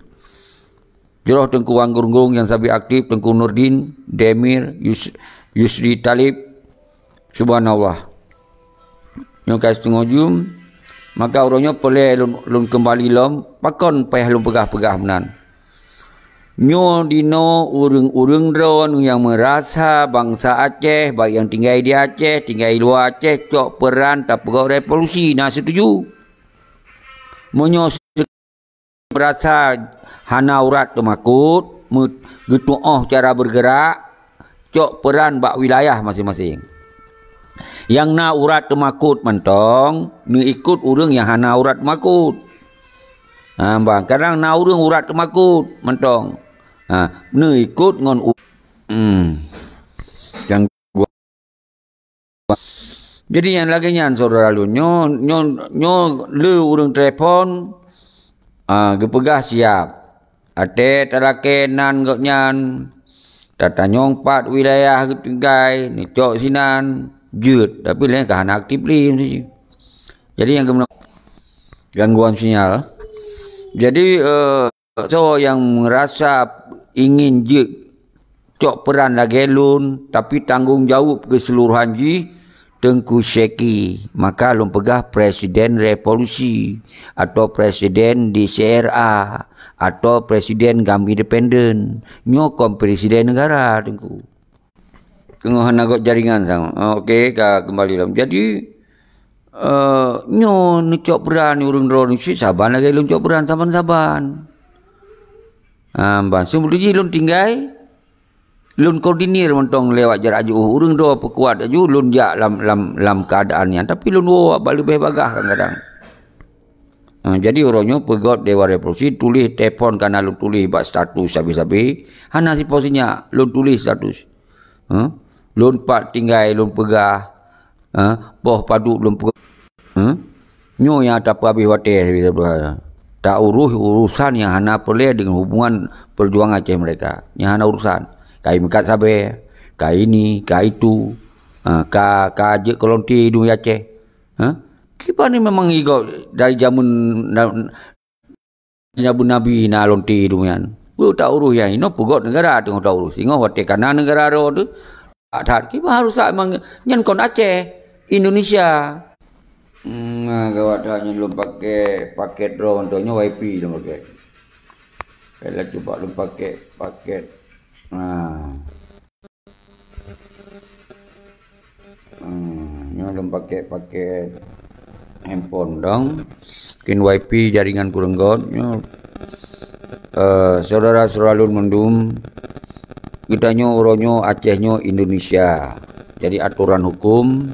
Jroh Teungku Wan Gurung-gurung nyang sabe aktif, Teungku Nurdin, Demir, Yus-, Yusri Talib. Subhanallah. Nyoe ka siteungoh jeuem, maka uroe nyoe peureulée lôn, lôn keumbali lom, pakon payah lôn peugah-peugah meunan. Nyoe dinoe ureuëng-ureuëng droeneuh nyang meurasa bansa Aceh, baik nyang tinggai di Aceh, tinggai luwa Aceh, cok peuran tapeugot revolusi, na setuju? Meunyoe meurasa hana urat teumakot, meu-, geutuoh cara beureugerak, cok peuran bak wilayah maséng-maséng. Nyang na urat teumakot mantong, neuikot ureuëng nyang hana urat teumakot. Ha, bah, kadang na ureuëng urat teumakot mantong. Ha, neuikot ngon u-, hmm. Nyang Jadi nyang lagée nyan syedara lôn, nyoe, nyoe, nyoe le ureuëng telepon, ah, geupeugah siab. Até talakée nan gobnyan, tatanyong pat wilayah geutinggai, neucok sinan, jeuet, tapi lé ka hana aktif lé meusti. Jadi nyang geumeunang gangguan sinyal. Jadi, eh, soe nyang meurasa ingin jeuet cok peuran lagée lôn, tapi tanggong jaweueb keuseuluruhan jih Teungku Syeki, maka lôn peugah presiden revolusi, atau presiden D C R A, atau presiden GAM independen. Nyoe kon presiden negara, Teungku. Teungoh hana got jaringan sang. Oke, ka kembali lom. Jadi, eh, nyoe neucok peuran ureuëng droeneuh cit saban lagée lôn cok peuran saban-saban. Ah, ban seubeutôi jih lôn tinggai, lôn koordinir mantong lewat jarak jauh. Ureuëng droe peukuat laju, lôn jak lam, lam, lam keuadaan nyan. Tapi lôn woe bak leubeh bagah kadang-kadang. Ah, jadi uroe nyoe peugot Dewan Revolusi, tuléh telepon kana lôn tuléh bak status sabe-sabe. Hana sipo sinyak lôn tuléh status. Ha? Lôn pat tinggai lôn peugah, ha? Poh padub lôn peugah. Ha? Nyoe nyang tapeuhabéh watée, ta urus urusan nyang hana peureulée deungon hubungan peujuangan Aceh meureka. Nyang hana urusan. Ka imeukat sabe, ka ini, ka itu, ha, ka, ka jeuet keu lonte di Aceh. Ha? Kiban ni memang igoe dari jameun na-, Nabi-nabi na lonte dum nyan. Peue ta urus nyan, inoe peugot negara teungoh ta urus. Singoh watée kana negara droe teuh, that, that. Kiban harus that memang nyan kon Aceh, Indonesia. Hmm, na gawat that nyan lôn pakai paket droe mantong nyoe wifi lôn pakai. Kala cuba lôn pakai paket. Nah. Hmm, nyoe lôn pakai-pakai handphone dong. Mungkin wifi jaringan kurang got. Nyoe, eh, saudara-saudara lôn mandum, geutanyoe uroe nyoe Aceh nyoe Indonesia. Jadi aturan hukum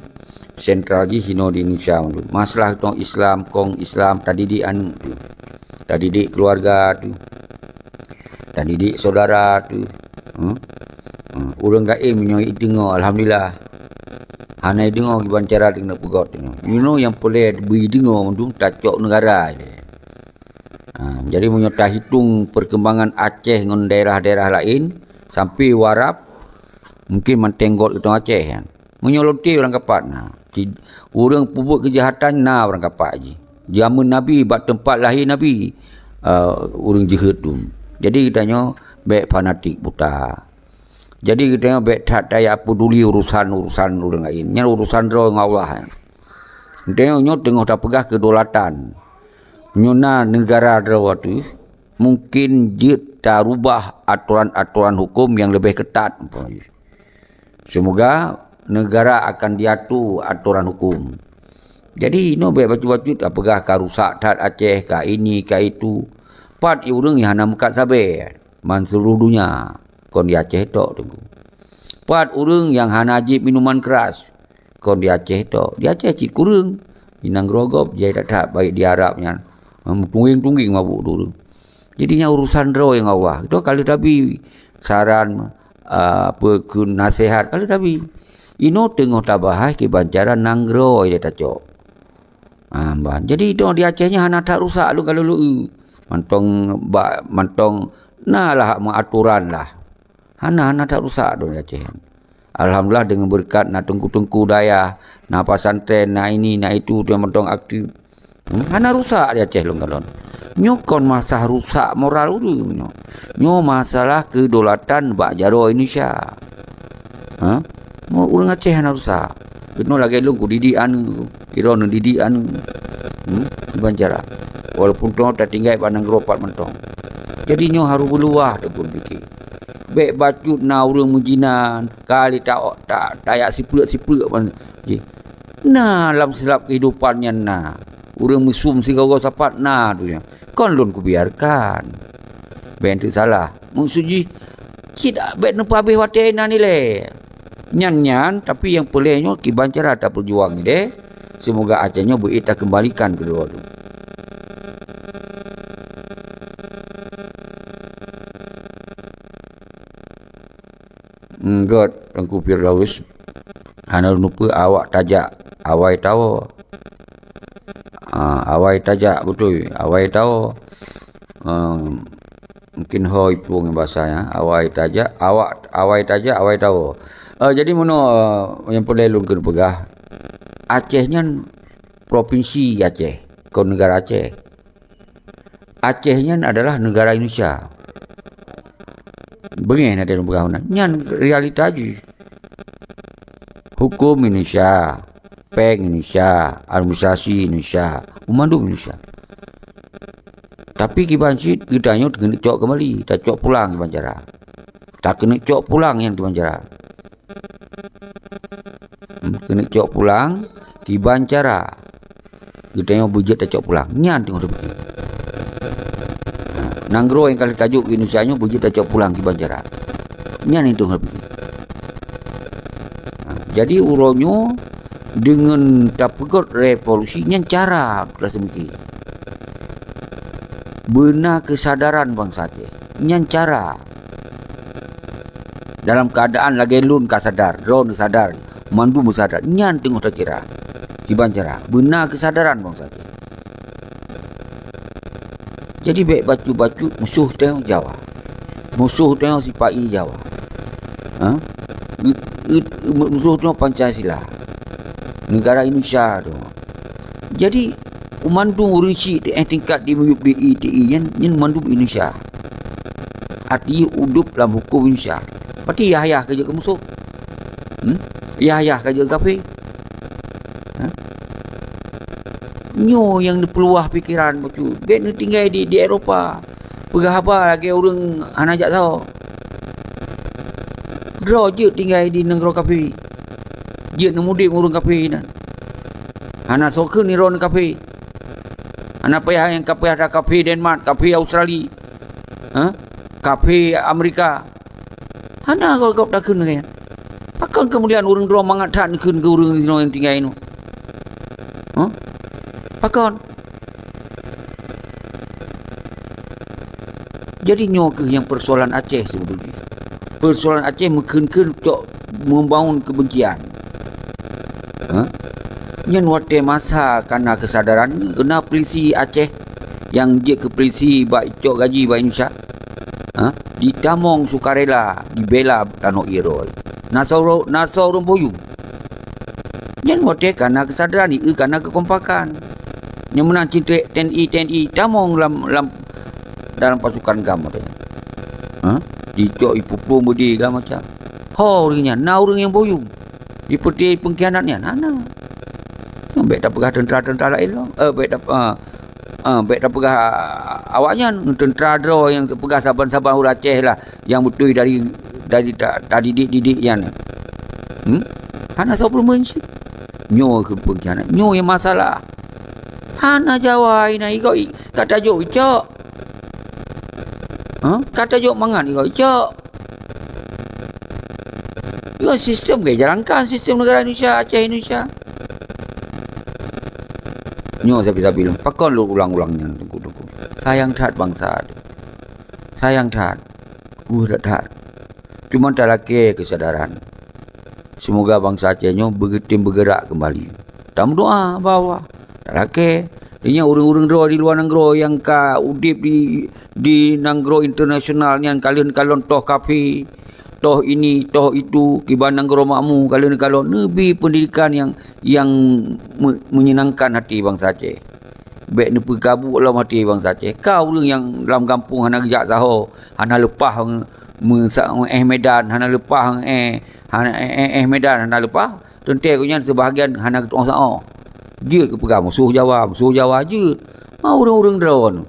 sentral jih hino di Indonesia mandum. Masalah tong Islam, kong Islam, tadidik anu tu. Tadidik keluarga tu. Tadidik saudara tu. Hmm? Hmm. Ureuëng gaém nyoe ideungoe, alhamdulillah. Hana ideungoe kiban cara keuneuk peugot nyoe. Inoe nyang peureulée beuideungoe mandum tacok negara ilée. Ha, jadi meunyoe tahitong perkembangan Aceh ngon daerah-daerah laén, sampai u Arab, mungkin manteng got geutanyoe Aceh nyan. Meunyoe lonte urang kapat na. Ci-, ureuëng peubuet keujahatan na urang kapat jih. Jameun Nabi, bak teumpat lahé Nabi, eh, ureuëng jeuhet dum. Jadi geutanyoe bék fanatik buta. Jadi geutanyoe bék that tajak peuduli urusan-urusan ureuëng laén. Nyan urusan droe ngon Allah. Geutanyoe nyoe teungoh tapeugah kedaulatan. Nyoe na neugara droe ateueh, mungkin jeuet tarubah atoran-atoran huköm nyang leubeh keutat. Seumoga neugara akan diatur atoran huköm. Jadi, inoe bék bacut-bacut tapeugah ka rusak that Aceh, ka ini, ka itu. Pat ureuëng nyang hana meukat sabe, man seuluruh donya, kon di Aceh tok, Teungku. Pat ureuëng nyang hana jieb minuman keras, kon di Aceh tok. Di Aceh cit kureueng, di nanggroe gob jai that-that, baik di Arab nyan. Tunggeng-tunggeng mabuk tu. Jadi nyan urusan droe ngon Allah. Itu ka lheueh tabi saran, ah, peue kheun naseuhat ka lheueh tabi. Inoe teungoh tabahas kiban cara nanggroe ilée tacok. Ah, ban. Jadi itu di Aceh nyan hana that rusak lôn ka lôn leu. Mantong ba-, mantong na lah meuatoran lah. Hana, hana that rusak droe di Aceh. Alhamdulillah, deungon beureukat na teungku-teungku dayah, na pesantren, na ini, na itu, tu nyang mantong aktif. Hmm, hana rusak di Aceh lôn kalon. Nyoe kon masalah rusak moral ureuëng nyoe. Nyoe masalah kedaulatan bak jaroe Indonesia. Ha? Mo-, ureuëng Aceh hana rusak. Keunoe lagée lôn kudidik aneuk, droeneuh didik aneuk. Hmm? Kiban cara. Walaupun teungoh tatinggai bak nanggroe pat mantong. Jadi nyoe harôh beuluwah teupike. Bék bacut na ureuëng meujinan, kali ta-, ta-, tajak sipeuk-sipeuk ban-, jih. Na lam sirab keuhidupan nyan na. Ureuëng meusum sigoe-goe sapat na donya. Kon lôn kubiarkan. Bék teusalah. Maksud jih, cit bék neupeuhabéh watée na nilai. Nyan-nyan, tapi nyang peureulée nyoe kiban cara tapeujuang idéh. Seumoga Aceh nyoe beu-ék takeumbalikan keu droe tu. Enggak, Teungku Firdaus. Hana lôn lupa awak tajak, awai tawoe. Ah, awai tajak beutôi, awai tawoe. Ah, mungkin ho iplueng bahasa nyan. Awai tajak, awak, awai tajak, awai tawoe. Ah, jadi meunoe, ah, nyang peureulée lôn keuneuk peugah, Aceh nyan provinsi Aceh, kon neugara Aceh. Aceh nyan adalah neugara Indonesia. Beungéh na di peugah nyan. Nyan realita jih. Huköm Indonesia, péng Indonesia, administrasi Indonesia, meumandum Indonesia. Tapi kiban cit geutanyoe keuneuk cok keumbali, tacok pulang kiban cara. Takeuneuk cok pulang nyan kiban cara. Hmm, keuneuk cok pulang kiban cara. Geutanyoe beujeuet tacok pulang. Nyan teungoh tapike. Ha, nanggroe nyang ka lheueh tajok keu Indonesia nyoe beujeuet tacok pulang kiban cara. Nyan nyang teungoh tapike. Ha, jadi uroe nyoe deungon tapeugét revolusi nyan cara rasa mike. Beuna keusadaran bansa Aceh. Nyan cara. Dalam keuadaan lagée lôn ka sadar, droeneuh sadar, mandum sadar, nyan teungoh takira. Kiban cara, beuna keusadaran bansa Aceh. Jadi bék bacut-bacut musoh teuh Jawa. Musoh teuh sipa-i Jawa. Ha? Musoh teuh Pancasila. Negara Indonesia tu. Jadi, mandum ureuëng syiek teuh tingkat di miyueb di I T I nyan, nyan mandum Indonesia. Arti udeb lam huköm Indonesia. Berarti yah-yah ka jeuet keu musoh. Hmm? Yah-yah ka jeuet keu kafé. Ha? Nyoe nyang neupeuluwah pikeran bacut. Bék neutinggai di, di Eropa. Peugah haba lagée ureuëng hana jak sahoe. Droe jeuet tinggai di nanggroe kafé. Jeuet neumudeb ureuëng kafé nan. Hana soe kheun nirok kafé. Hana payah nyang ka payah that kafé Denmark, kafé Australia. Ha? Kafé Amerika. Hana gob-gob takheun lagée nyan. Pakon keumuliaan ureuëng droe mangat that neukheun keu ureuëng inoe nyang tinggai inoe? Huh? Pakon? Jadi nyoe kheueh nyang persoalan Aceh seubeutôi jih. Persoalan Aceh meukheun-kheun untuk membangun kebencian. Huh? Nyan watée masa kana keusadaran, keuna polisi Aceh nyang jeuet keu polisi bak icok gaji bak Indonesia, ha? Ditamong sukarela, dibela tanoh ie droe. Na soe, na soe ureuëng buyueng. Nyan watée ka na keusadaran, ié ka na keukompakan. Nyang meunan cit T N I, T N I tamong lam, lam, dalam pasukan GAM watée nyan. Ha? Dicok ipupueng beudé segala macam. Ho ureuëng nyan, na ureuëng nyang buyueng. Di peuti peungkhianat nyan, hana. Bék tapeugah teuntara-teuntara laén lom. Eh, bék tap-, ah, ah, bék tapeugah awaknyan, teuntara droe nyang teupeugah saban-saban ureuëng Aceh lah, nyang beutôi dari, dari ta-, tadidik-didik nyan. Hmm? Hana soe peureumeun cit. Nyoe keuh peungkhianat. Nyoe nyang masalah. Hana Jawa inan igoe i-, ka tajok icok. Ha? Ka tajok mangat igoe icok. Nyoe sistem gaya jalankan, sistem negara Indonesia, Aceh Indonesia. Nyoe sabe-sabe lom. Pakon lôn ulang-ulang nyan, Teungku-teungku. Sayang that bansa tu. Sayang that. Uh, that, that. Cuma talakée keusadaran. Seumoga bansa Aceh nyoe beugeutém beugerak keumbali. Tameudoá bak Allah. Talakée. Di nyan ureuëng-ureuëng droe di luwa nanggroe nyang ka udeb di, di nanggroe internasional nyan ka lheueh neukalon toh kafé, toh ini, toh itu, kiban nanggroe makmu ka lheueh neukalon, neubi peundidikan nyang, nyang me-, meunyenangkan hati bansa Aceh. Bék neupeukabut lom hati bansa Aceh. Ka ureuëng nyang lam gampông hana geujak saho, hana leupah nge-, meusa-, eh Medan, hana leupah eh, hana eh, eh, eh Medan, hana leupah. Teuntée gobnyan seubahagian hana geutu'oh saoh. Jeuet geupeugah musoh Jawa, musoh Jawa jeuet. Ma ureuëng-ureuëng droe nyoe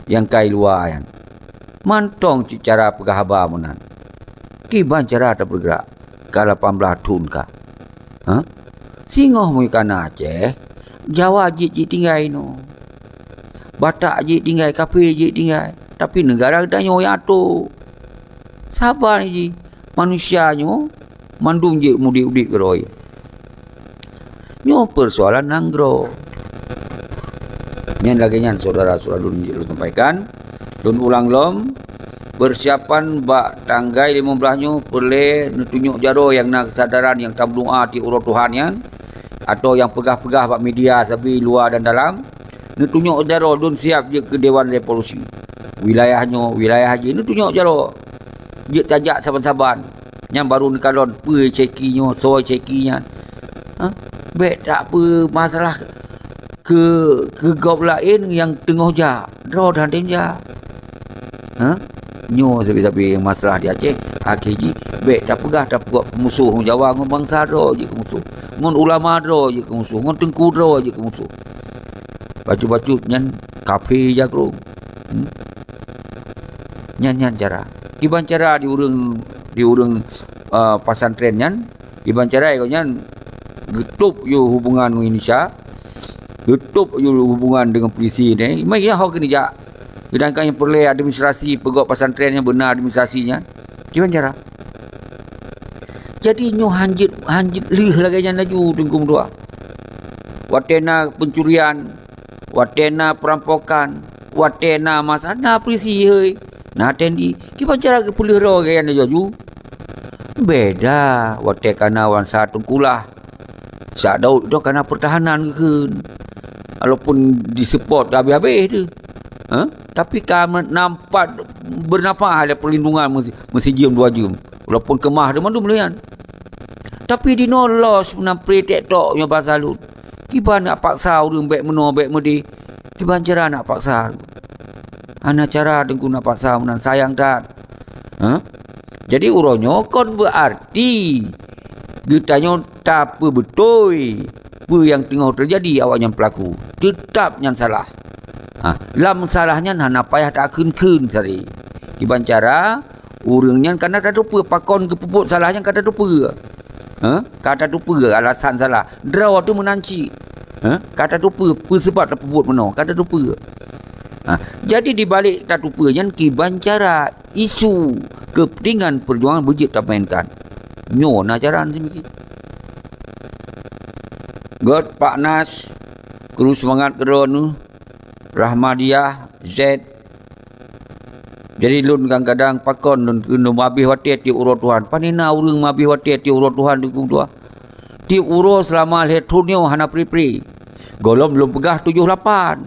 nyang kai luwa nyan. Mantong cit cara peugah haba meunan. Kiban cara tapeugrak ka lapan blaih thon ka. Ha? Singoh meunyoe ka na Aceh, Jawa jeuet jitinggai inoe. Batak jeuet tinggai, kafé jeuet tinggai. Tapi neugara geutanyoe nyang ato. Saban jih. Manusia nyoe mandum jeuet mudeb-udeb keudroe. Nyoe peusoalan nanggroe. Nyan lagée nyan, syedara-syedara lôn jeuet lôn sampaikan. Lôn ulang lom, peusiapan bak tanggai limong blaih nyoe peureulée neutunyok jaroe nyang na keusadaran nyang tameudoá tiep uroe Tuhan nyan, atawa nyang peugah-peugah bak media sabe luwa dan dalam, neutunyok jaroe lôn siab jeuet keu Dewan Revolusi. Wilayah nyoe, wilayah jih, neutunyok jaroe. Jeuet tajak saban-saban. Nyan baru neukalon peue ceki nyoe, soe ceki nyan. Ha? Bék tak peue masalah keu, keu gob laén nyang teungoh jak, droe hana tem jak. Ha? Nyoe sabe-sabe nyang masalah di Aceh, akhé jih bék tapeugah tapuak peumusoh ngon Jawa, ngon bansa droe jeuet keu musoh, ngon ulama droe jeuet keu musoh, ngon teungku droe jeuet keu musoh. Bacut-bacut nyan kafé jagroe. Hmm? Nyan, nyan cara. Kiban cara di ureuëng, di ureuëng, uh, pesantren nyan, kiban cara gobnyan geutôb yue hubungan ngon Indonesia, geutôb yue hubungan deungon polisi nyan. Memang iya ho keuneuk jak. Seudangkan nyang peureulée administrasi peugöt pesantren nyang beuna administrasi nyan. Kiban cara. Jadi nyoe hanjeuet, hanjeuet lheueh lagée nyan laju Teungku meutuah. Watée na pencurian, watée na perampokan, watée na masa na polisi hei, na T N I. Kiban cara geupeulheueh droe gaya nyoe laju? Beda watée ka na bansa teungkulah. Sak Daud tu ka na pertahanan geukheun. Walaupun diseupôt habéh-habéh tu. Ha? Tapi ka nampak bernafas ada perlindungan meusi-, meusijeuem dua jeuem. Walaupun keumah tu mandum leuyan. Tapi dinoe los meunan pri tek tok nyoe basa lôn. Kiban nak paksa ureuëng bék meunoe bék meudeh. Kiban cara nak paksa. Hana cara Teungku nak paksa meunan, sayang that. Ha? Jadi uroe nyoe kon beuarti geutanyoe tapeubeutôi peue nyang teungoh teujadi awaknyan peulaku. Teutab nyan salah. Ha, lam salah nyan hana payah takheun-kheun sabe. Kiban cara, ureuëng nyan ka na tateupeue pakon geupeubuet salah nyan ka tateupeue. Ha? Ka tateupeue alasan salah. Droe tu meunan cit. Ha? Ka tateupeue peue sabab tapeubuet meunoe, ka tateupeue. Ha, jadi di balek tateupeue nyan kiban cara isu kepentingan perjuangan beujeuet tamainkan. Nyoe na cara nyan seumiké. Göt Pak Nas, kru seumangat keudroe neuh, Rahmadiah, Z. Jadi lôn kadang-kadang pakon lôn, lôn meuhabéh watée tiep uroe Tuhan. Pane na ureuëng meuhabéh watée tiep uroe Tuhan di kubu tuha. Tiep uroe seulama lhée thon nyoe hana pri-pri. Gohlom lôn peugah tujoh lapan.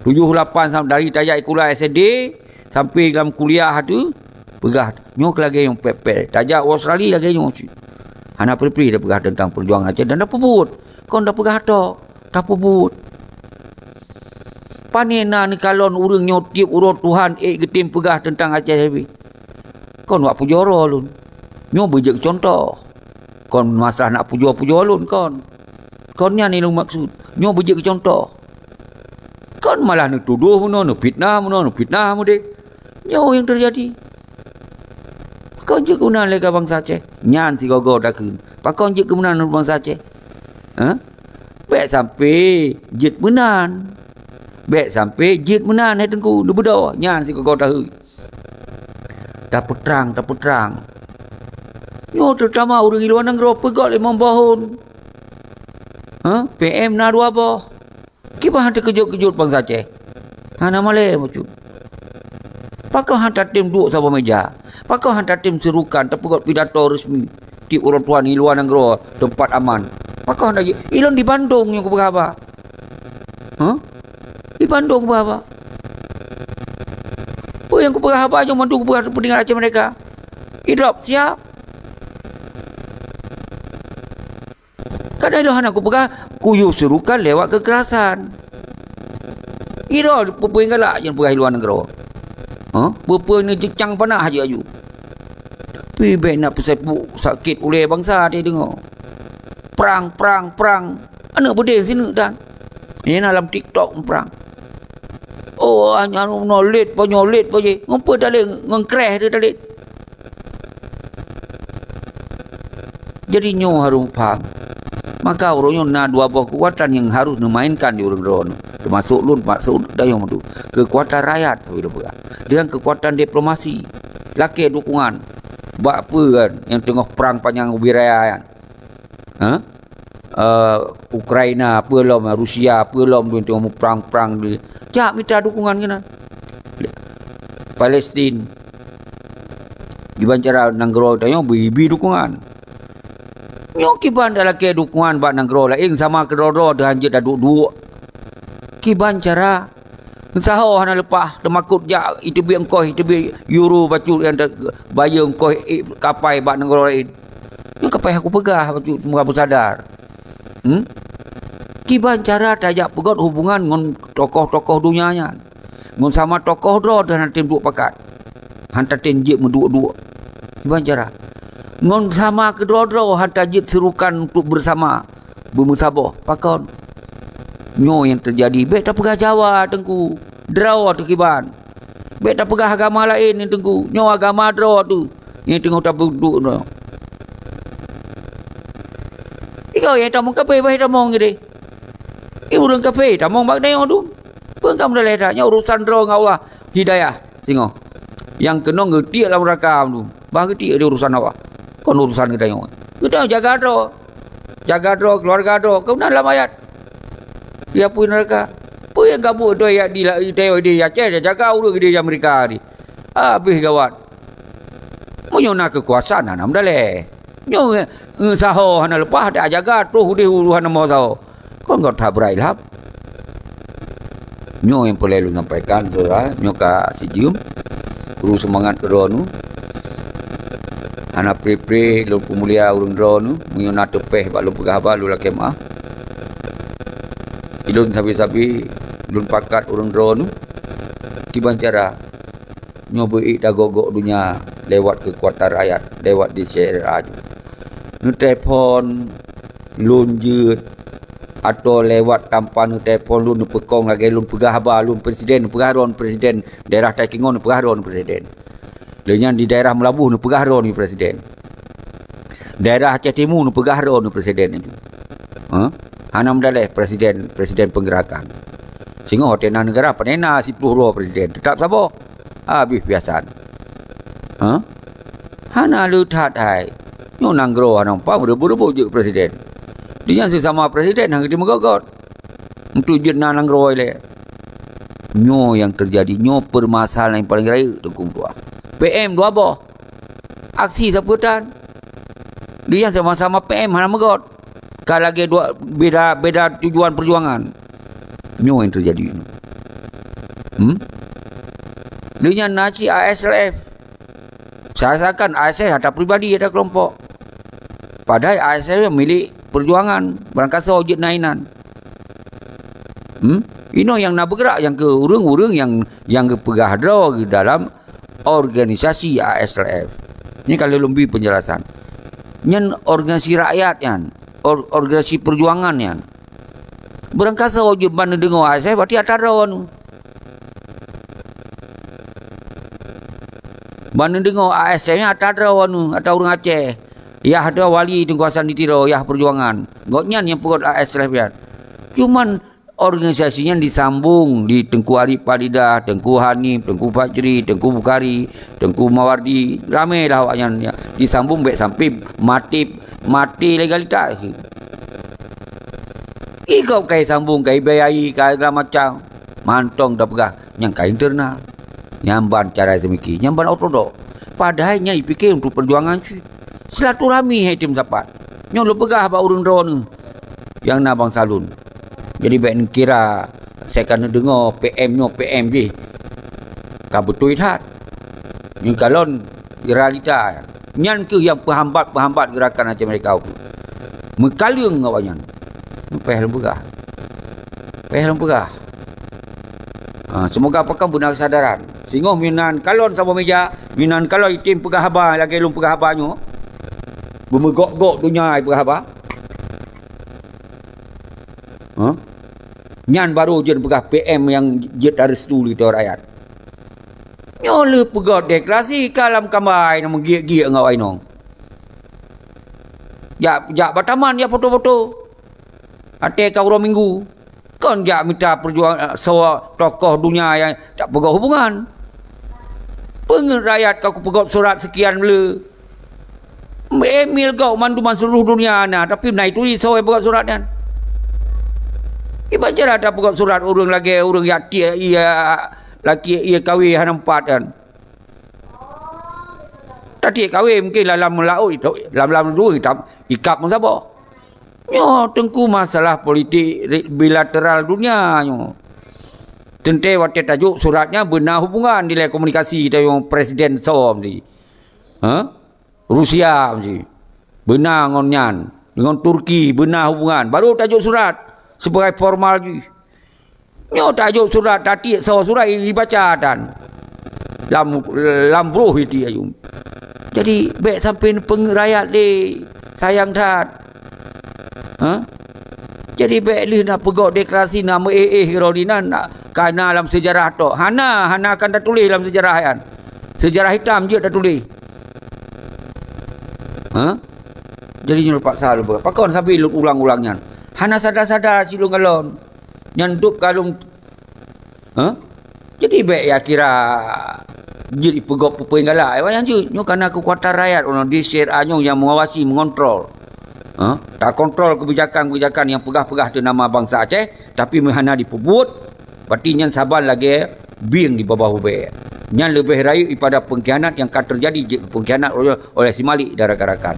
Tujoh lapan sam-, dari tajak sikula S D sampai lam kuliah tu, peugah nyoe lagée nyoe pet-pet. Tajak Australia lagée nyoe cit. Hana pri-pri tapeugah teuntang peujuangan Aceh dan tapeubuet. Kon tapeugah tok, tapeubuet. Pane na neukalon ureuëng nyoe tieb uroe Tuhan ék geutem peugah teuntang Aceh sabe. Kon wak pujoe uroe lôn. Nyoe beujeuet cuntoh. Kon masalah nak pujoe-pujoe lôn kon. Kon nyan nyang lôn maksud. Nyoe beujeuet cuntoh. Kon malah neutudoh meunoe, neufitnah meunoe, neufitnah meudeh. Nyoe nyang teujadi. Pakon jeuet keunan lé ka bansa Aceh? Nyan sigoe-goe takheun. Pakon jeuet keunan bansa Aceh? Hah? Bék sampai jeuet meunan. Bék sampai jeuet meunan, hai Teungku, neubeudôh. Nyan sigoe-goe takheun. Tapeutrang, tapeutrang. Nyoe terutama ureuëng i luwa nanggroe peugöt limong boh thon. Ha? P M na dua boh. Kiban han teukeujot-keujot bansa Aceh. Hana malée bacut. Pakon han tatem duek saboh meja? Pakon han tatem seurukan tapeugöt pidato resmi tieb uroe Tuhan i luwa nanggroe teumpat aman? Pakon han tajeuet? Ilôn di Bandung nyang kupeugah haba. Huh? Di Bandung kupeugah haba. Peue nyang kupeugah haba nyoe mandum kupeugah keupeuntengan Aceh Merdeka. Idrop siap. Kadang ilôn hana kupeugah kuyue seurukan lewat kekerasan. Idrop peue-peue nyang galak nyang peugah i luwa nanggroe. Huh? Peue-peue nyang jeucang panah aju-aju. Tapi bék na peuseupôt sakét ulée bansa tadeungoe. Prang, prang, prang. Aneuëk beudé sineuk tan. Nyang na lam TikTok prang. Oh, nyan nyoe lét po nyoe lét po jih. Ngon peue talét, ngon kreh teuh talét. Jadi nyoe harôh paham. Maka uroe nyoe na dua boh keukuatan nyang harôh neumainkan di ureuëng droeneuh. Teumasok lôn, maksud dayong tu. Keukuatan rakyat, sabe lôn peugah. Dengan keukuatan diplomasi. Lakée dukungan. Bak peue kan nyang teungoh prang panyang ubé raya nyan? Ha? Eh, Ukraina, peue lom, Rusia, peue lom, dua teungoh muprang-prang di. Jak mita dukungan keunan. Palestin. Kiban cara nanggroe tanyoe bri-bri dukungan. Nyoe kiban talakée dukungan bak nanggroe laén sama keudroe-droe teuh han jeuet taduek-duek. Kiban cara Meusaho hana leupah, teumakot jak iteubiet ongkoh, iteubiet euro bacut nyang ta-, bayeue ongkoh ék kapai bak nanggroe laén. Nyoe kapai aku peugah bacut semoga beusadar. Hmm? Kiban cara tajak peugöt hubungan ngon tokoh-tokoh donya nyan. Ngon sama tokoh droe teuh hana tem duek pakat. Han tatem jeuet meuduek-duek. Kiban cara. Ngon sama keudroe-droe han tajeuet seurukan untuk bersama. Beumeusaboh. Pakon? Nyoe nyang teujadi. Bék tapeugah Jawa, Teungku. Droe teuh kiban. Bék tapeugah agama laén, Teungku. Nyoe agama droe teuh nyang teungoh tapeuduek nyoe. Iko nyang tamong kafé, bah tamong geude. I ureuëng kafé tamong bak tanyoe tu. Peue ka meudaleh that? Nyoe urusan droe ngon Allah. Hidayah singoh. Nyang keunong geutiek lam neuraka tu. Bah geutiek di urusan Allah. Kon urusan geutanyoe. Geutanyoe jaga droe. Jaga droe, keuluwarga droe. Keu na lam ayat. Di apui neuraka. Peue nyang gabuek droe yak di la-, di Aceh, jaga ureuëng di Amerika di. Habéh gawat. Meunyoe na keukuasaan hana meudaleh. Nyoe nge-, ngeusaho hana leupah, dak jaga troh udeh ulu hana meusaho. Kon gata brai lhab. Nyoe nyang peureulée lôn sampaikan, syedara, nyoe ka sijeuem. Kru seumangat keu droeneuh. Hana pré-pré lôn peumulia ureuëng droeneuh, meunyoe na teupéh bak lôn peugah haba, lôn lakée meuáh. Ilôn sabe-sabe, lôn pakat ureuëng droeneuh. Kiban cara, nyoe beuék tagok-gok donya lewat keukuatan rakyat, lewat di C R A nyoe. Neutelepon, lôn jeuet, atau lewat tanpa neutelepon lôn neupeukong lagée lôn peugah haba, lôn presiden, neupeugah droe presiden, daerah Takengon neupeugah droe presiden. Lheueh nyan di daerah Meulaboh neupeugah droe presiden. Daerah Aceh Timu neupeugah droe presiden itu. Ha? Hana meudaleh presiden, presiden penggerakan. Singoh watée na neugara panena siploh droe presiden, teutap saboh. Habéh piasan. Ha? Hana le that hai. Nyoe nanggroe hana mupa meureubot-reubot jeuet presiden. Di nyan sisama presiden hana geuti meugogot. Untuk jeuet na nanggroe ilée. Nyoe nyang teujadi, nyoe peumasalahan nyang paleng rayeuk Teungku meutuah. P M dua boh. Aksi sapeue tan. Di nyan sama-sama P M hana meugot. Ka lagée dua beda, beda tujuan peujuangan. Nyoe nyang teujadi nyoe. Hmm? Lheueh nyan na cit A S L F. Seakan-akan A S L F atra pribadi, atra kelompok. Padahai A S L F nyan milék peujuangan, barangkasoe jeuet na inan. Hmm? Inoe nyang na beugerak nyang keu ureuëng-ureuëng nyang, nyang geupeugah droe dalam organisasi A S L F. Nyoe ka lôn bri peunjelasan. Nyan organisasi rakyat nyan, or-, organisasi peujuangan nyan. Barangkasoe jeuet ban neudeungoe A S L F, berarti atra droe nyoe. Ban neudeungoe A S F nyan atra droe nyoe, atra ureuëng Aceh. Yah droe wali Teungku Hasan di Tiro, yah peujuangan. Gobnyan nyang peugöt A S L F nyan. Cuman organisasi nyan disambong di Teungku Arif Faridah, Teungku Hanif, Teungku Fajri, Teungku Bukhari, Teungku Mawardi. Ramé lah awaknyan nyan. Disambong bék sampai maté, maté legalitas. Ikau kai sambong, kai bayai, kai segala macam. Mantong tapeugah, nyang ka internal. Nyang ban cara seumiké, nyang ban ortodok. Padahai nyan jipike untuk peujuangan cit. Silaturahmi hai tem sapat. Nyoe lôn peugah bak ureuëng droeneuh nyang na bansa lôn. Jadi bék neukira saya ka neudeungoe P M nyoe P M jih. Ka beutôi that. Nyoe kalon realita. Nyan kheueh nyang peuhambat-peuhambat geurakan Aceh Merdeka ukeue. Meukaleueng awaknyan. Payah lôn peugah. Payah lôn peugah. Ha, seumoga pakon beuna keusadaran. Singoh meunan kalon saboh meja, meunan kalon item peugah haba lagée lôn peugah haba nyoe. Beumeugok-gok donya ai peugah haba. Ha? Nyan barô jeuet peugah P M nyang jeuet restu lé rakyat. Nyoe lheueh peugöt deklarasi ka lam kambai nyang meugiek-giek ngon awak inong. Jak, jak bak taman jak foto-foto. Até ka uroe Minggu. Kon jak mita peujuang, eh, soe tokoh dunia nyang tak peugöt hubungan. Peungeuet rakyat ka kupeugöt surat seukian le. Email gob mandum seuluruh dunia na, tapi na ituri soe peugöt surat nyan. Iban cara tapeugöt surat ureuëng lagée ureuëng jak tiek ie laki ie kawé hana meupat nyan. Tatiek kawé mungkin lam, lam laôt, lam, lam dua ikab, ikab meusaboh. Nyoe teungku masalah politik ri-, bilateral dunia nyoe. Teuntée watée tajok surat nyan beuna hubungan dilée komunikasi tayong Presiden soe meusi. Ha? Rusia meusi. Beuna ngon nyan. Ngon Turki beuna hubungan. Baru tajok surat sebagai formal jih. Nyoe tajok surat, tatiek soe surat, i-, ibaca tan. Lam, lam broh iti ayum. Jadi, bék sampai neupeungeuet rakyat lé. Sayang that. Ha? Jadi, bék lheueh na peugöt deklarasi na meu-éh-éh keudroe dinan, na, ka na lam seujarah tok. Hana, hana akan tatuléh lam seujarah nyan. Seujarah hitam jeuet tatuléh. Ha? Jadi, nyoe paksa lôn peugah. Pakon sabe lôn ulang-ulang nyan? Hana sadar-sadar cit lôn kalon. Nyan dub kalon, ha? Jadi bék ya kira jeuet ipeugöt peue-peue nyang galak. Awaknyan jeuet nyoe kana keukuatan rakyat uroe nyoe di C R A nyoe nyang mengawasi, mengontrol. Ha? Takontrol kebijakan-kebijakan nyang peugah-peugah teu nama bansa Aceh, tapi meuhana dipeubuet, berarti nyan saban lagée bieng di babah ubée. Nyan leubeh rayeuk daripada pengkhianat nyang ka teujadi jeuet pengkhianat oleh, oleh si Malik dan rakan-rakan.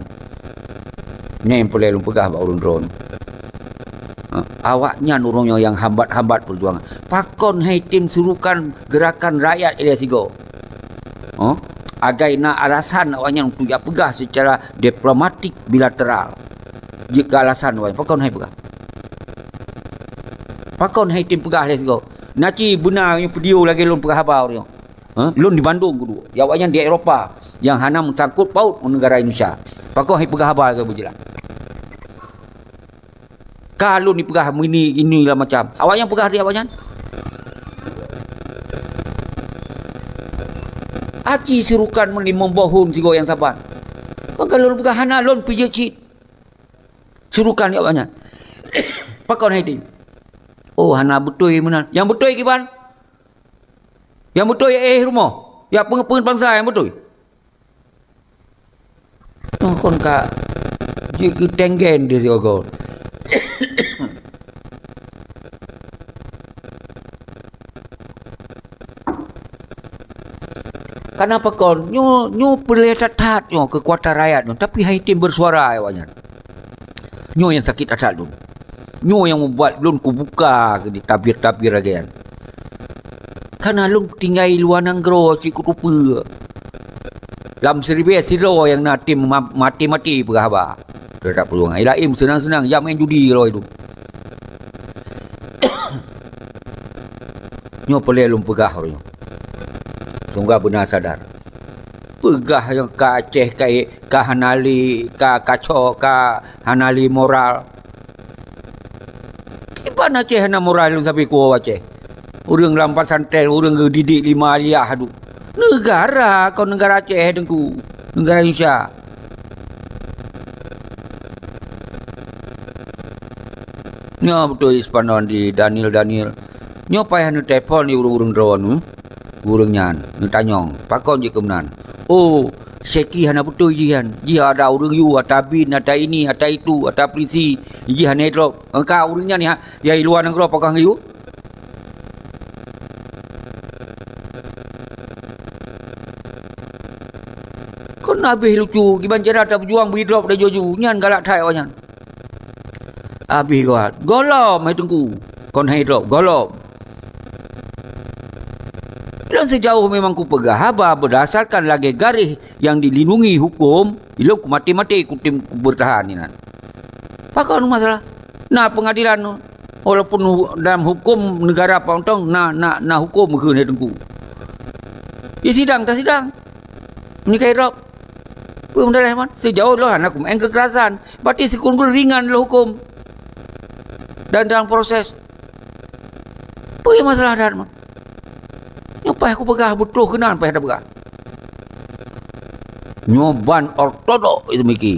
Nyan nyang peureulée lôn peugah bak ureuëng droeneuh. Ha, awaknyan ureuëng nyang, nyang hambat-hambat peujuangan. Pakon hai tem surukan gerakan rakyat ilée sigoe? Ha? Agai na alasan awaknyan untuk jak peugah secara diplomatik bilateral. Jeuet keu alasan awaknyan. Pakon hai peugah? Pakon hai tem peugah ilée sigoe? Naci beuna nyang video lagée lôn peugah haba ureuëng nyoe. Ha? Lôn di Bandung keudua. Ya awaknyan di Eropa nyang hana meusangkot paut ngon negara Indonesia. Pakon hai peugah haba lagée beujeulaih? Ka lôn dipeugah mini ini lah macam. Awaknyan peugah di awaknyan. Aci surukan meuli membohon sigoe nyang saban. Kon ka lôn peugah hana lôn pijeuet cit. Surukan di awaknyan. Pakon hai tem? Oh, hana beutôi meunan. Nyang beutôi kiban? Nyang beutôi éh rumoh. Ya peungeuet-peungeuet bansa nyang beutôi. Nyoe kon ka jeuet keu tenggen di sigoe. Kenapa kon? Nyoe, nyoe peureulée that-that nyoe keukuatan rakyat nyoe, tapi hai tem bersuara awaknyan. Nyoe nyang sakét that-that lôn. Nyoe nyang membuat lôn kubuka keu di tabir-tabir lagée nyan. Kana lôn tinggai luwa nanggroe cit kuteupeu. Lam siribèe sidroe nyang na tem ma-, maté-maté peugah haba teuhadap peujuangan. Nyang laén seunang-seunang jak meu'en judi lom itu. Nyoe peureulèe lôn peugah uroe nyoe. Semoga beuna sadar. Peugah nyang ka Aceh ka, ka hana lé, ka kaco, ka hana lé moral. Kiban Aceh hana moral lôn sabe kuwoe Aceh. Ureueng lam pesantren, ureueng geudidik lima aliyah tu. Neugara kon neugara Aceh Teungku. Neugara Indonesia. Nyoe beutôi Ispanon di Daniel, Daniel. Nyoe payah neutelepon di ureueng-ureueng droeneuh. Ureueng nyan neutanyong, pakon jeuet keu meunan? Oh, Syeki hana beutôi jih nyan. Jih ada ureueng yue, ata bin, ata ini, ata itu, ata polisi. Jih hana idrop. Engka ureueng nyan ya, ya i luwa nanggroe pakon yue. Kon habéh lucu, kiban cara tapeujuang beu idrop dah juju. Nyan galak that awak nyan. Habéh gawat. Gohlom hai Teungku. Kon hai drop, gohlom. Dan sejauh memang kupeugah haba berdasarkan lagèe garéh nyang dilindungi huköm, ilôn kumaté-maté kutem kubeurtahan inan. Pakon masalah? Na pengadilan, walaupun hu-, dalam huköm negara Pak Untông na, na, na huköm kheun hai Teungku. Di sidang, tasidang. Meunyoe ka idrop. Peue masalah man? Sejauh lôn hana kumeu'en kekerasan. Berarti sikeuneuk ringan lom huköm dan dalam proses. Peue masalah that man? Nyoe paih kupeugah beutôi keunan paih tapeugah. Nyoe ban ortodok itu miki.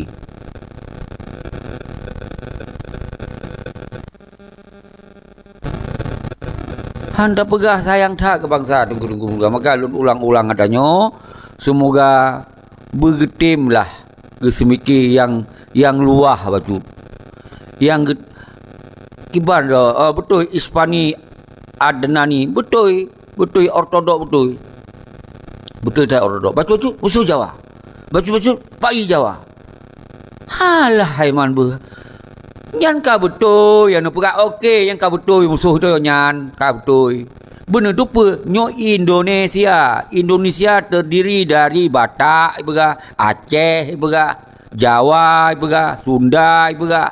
Han tapeugah sayang that keu bansa teungku-teungku muda. Maka lôn ulang-ulang ata nyoe, seumoga beugeutem lah geuseumike nyang, nyang luwah bacut. Nyang geu-, kiban dah, eh, beutôi Ispani Adnani, beutôi, beutôi ortodok beutôi. Beutôi that ortodok. Bacut-bacut musoh Jawa. Bacut-bacut pai Jawa. Halah hai man beuh. Nyan ka beutôi nyang neupeugah, oke, nyan ka beutôi musoh teuh nyan, ka beutôi. Beuneuh tupeue nyoe Indonesia. Indonesia terdiri dari Batak ipeugah, Aceh ipeugah, Jawa ipeugah, Sunda ipeugah.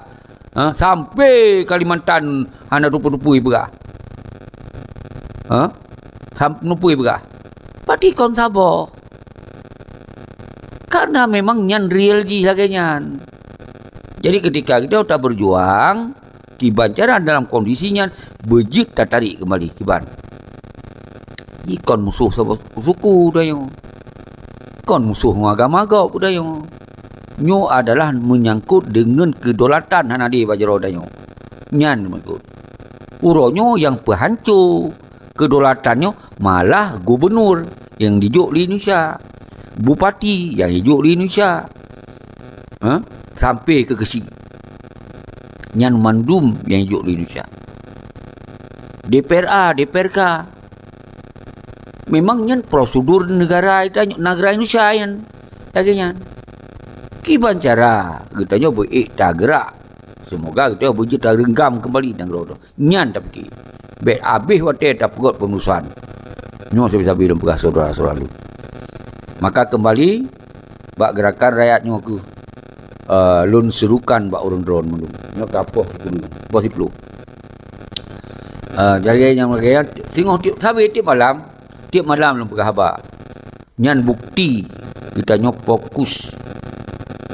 Ha, sampai Kalimantan hana tupeue-tupeue ipeugah. Ha? Sam-, tupeue ipeugah. Berarti kon saboh. Karena memang nyan real jih lagèe nyan. Jadi ketika kita taberjuang, kiban cara dalam kondisi nyan beujeuet tatarik kembali kiban. Nyoe kon musoh saboh suku tanyoe. Kon musoh ngon agama gob tanyoe. Nyoe adalah menyangkut deungon kedaulatan hana di bak jaroe tanyoe. Nyan meukeue. Uroe nyoe nyang peuhanco kedaulatan nyoe malah gubunur nyang jijok lé Indonesia, bupati nyang jijok lé Indonesia, ha? Sampai keu keuchik. Nyan mandum nyang jijok lé Indonesia. D P R A, D P R K. Memang nyan prosedur negara ita, negara Indonesia nyan. Lagèe nyan. Kiban cara geutanyoe beu ék tageurak. Seumoga geutanyoe beujeuet tareunggam keumbali nanggroe. Nyan tapike. Bèk abéh watèe tapeugot peumusohan. Nyoe sabe-sabe lôn peugah syedara-syedara lôn. Maka keumbali bak geurakan rakyat nyoe kheueh, eh, lôn seurukan bak ureueng droeneuh mandum. Nyoe ka poh sikureueng, poh siplôh. Eh, jadi nyang lagèe nyan, singoh tiep, sabe tiep malam, tiep malam lôn peugah haba. Nyan bukeuti geutanyoe fokus.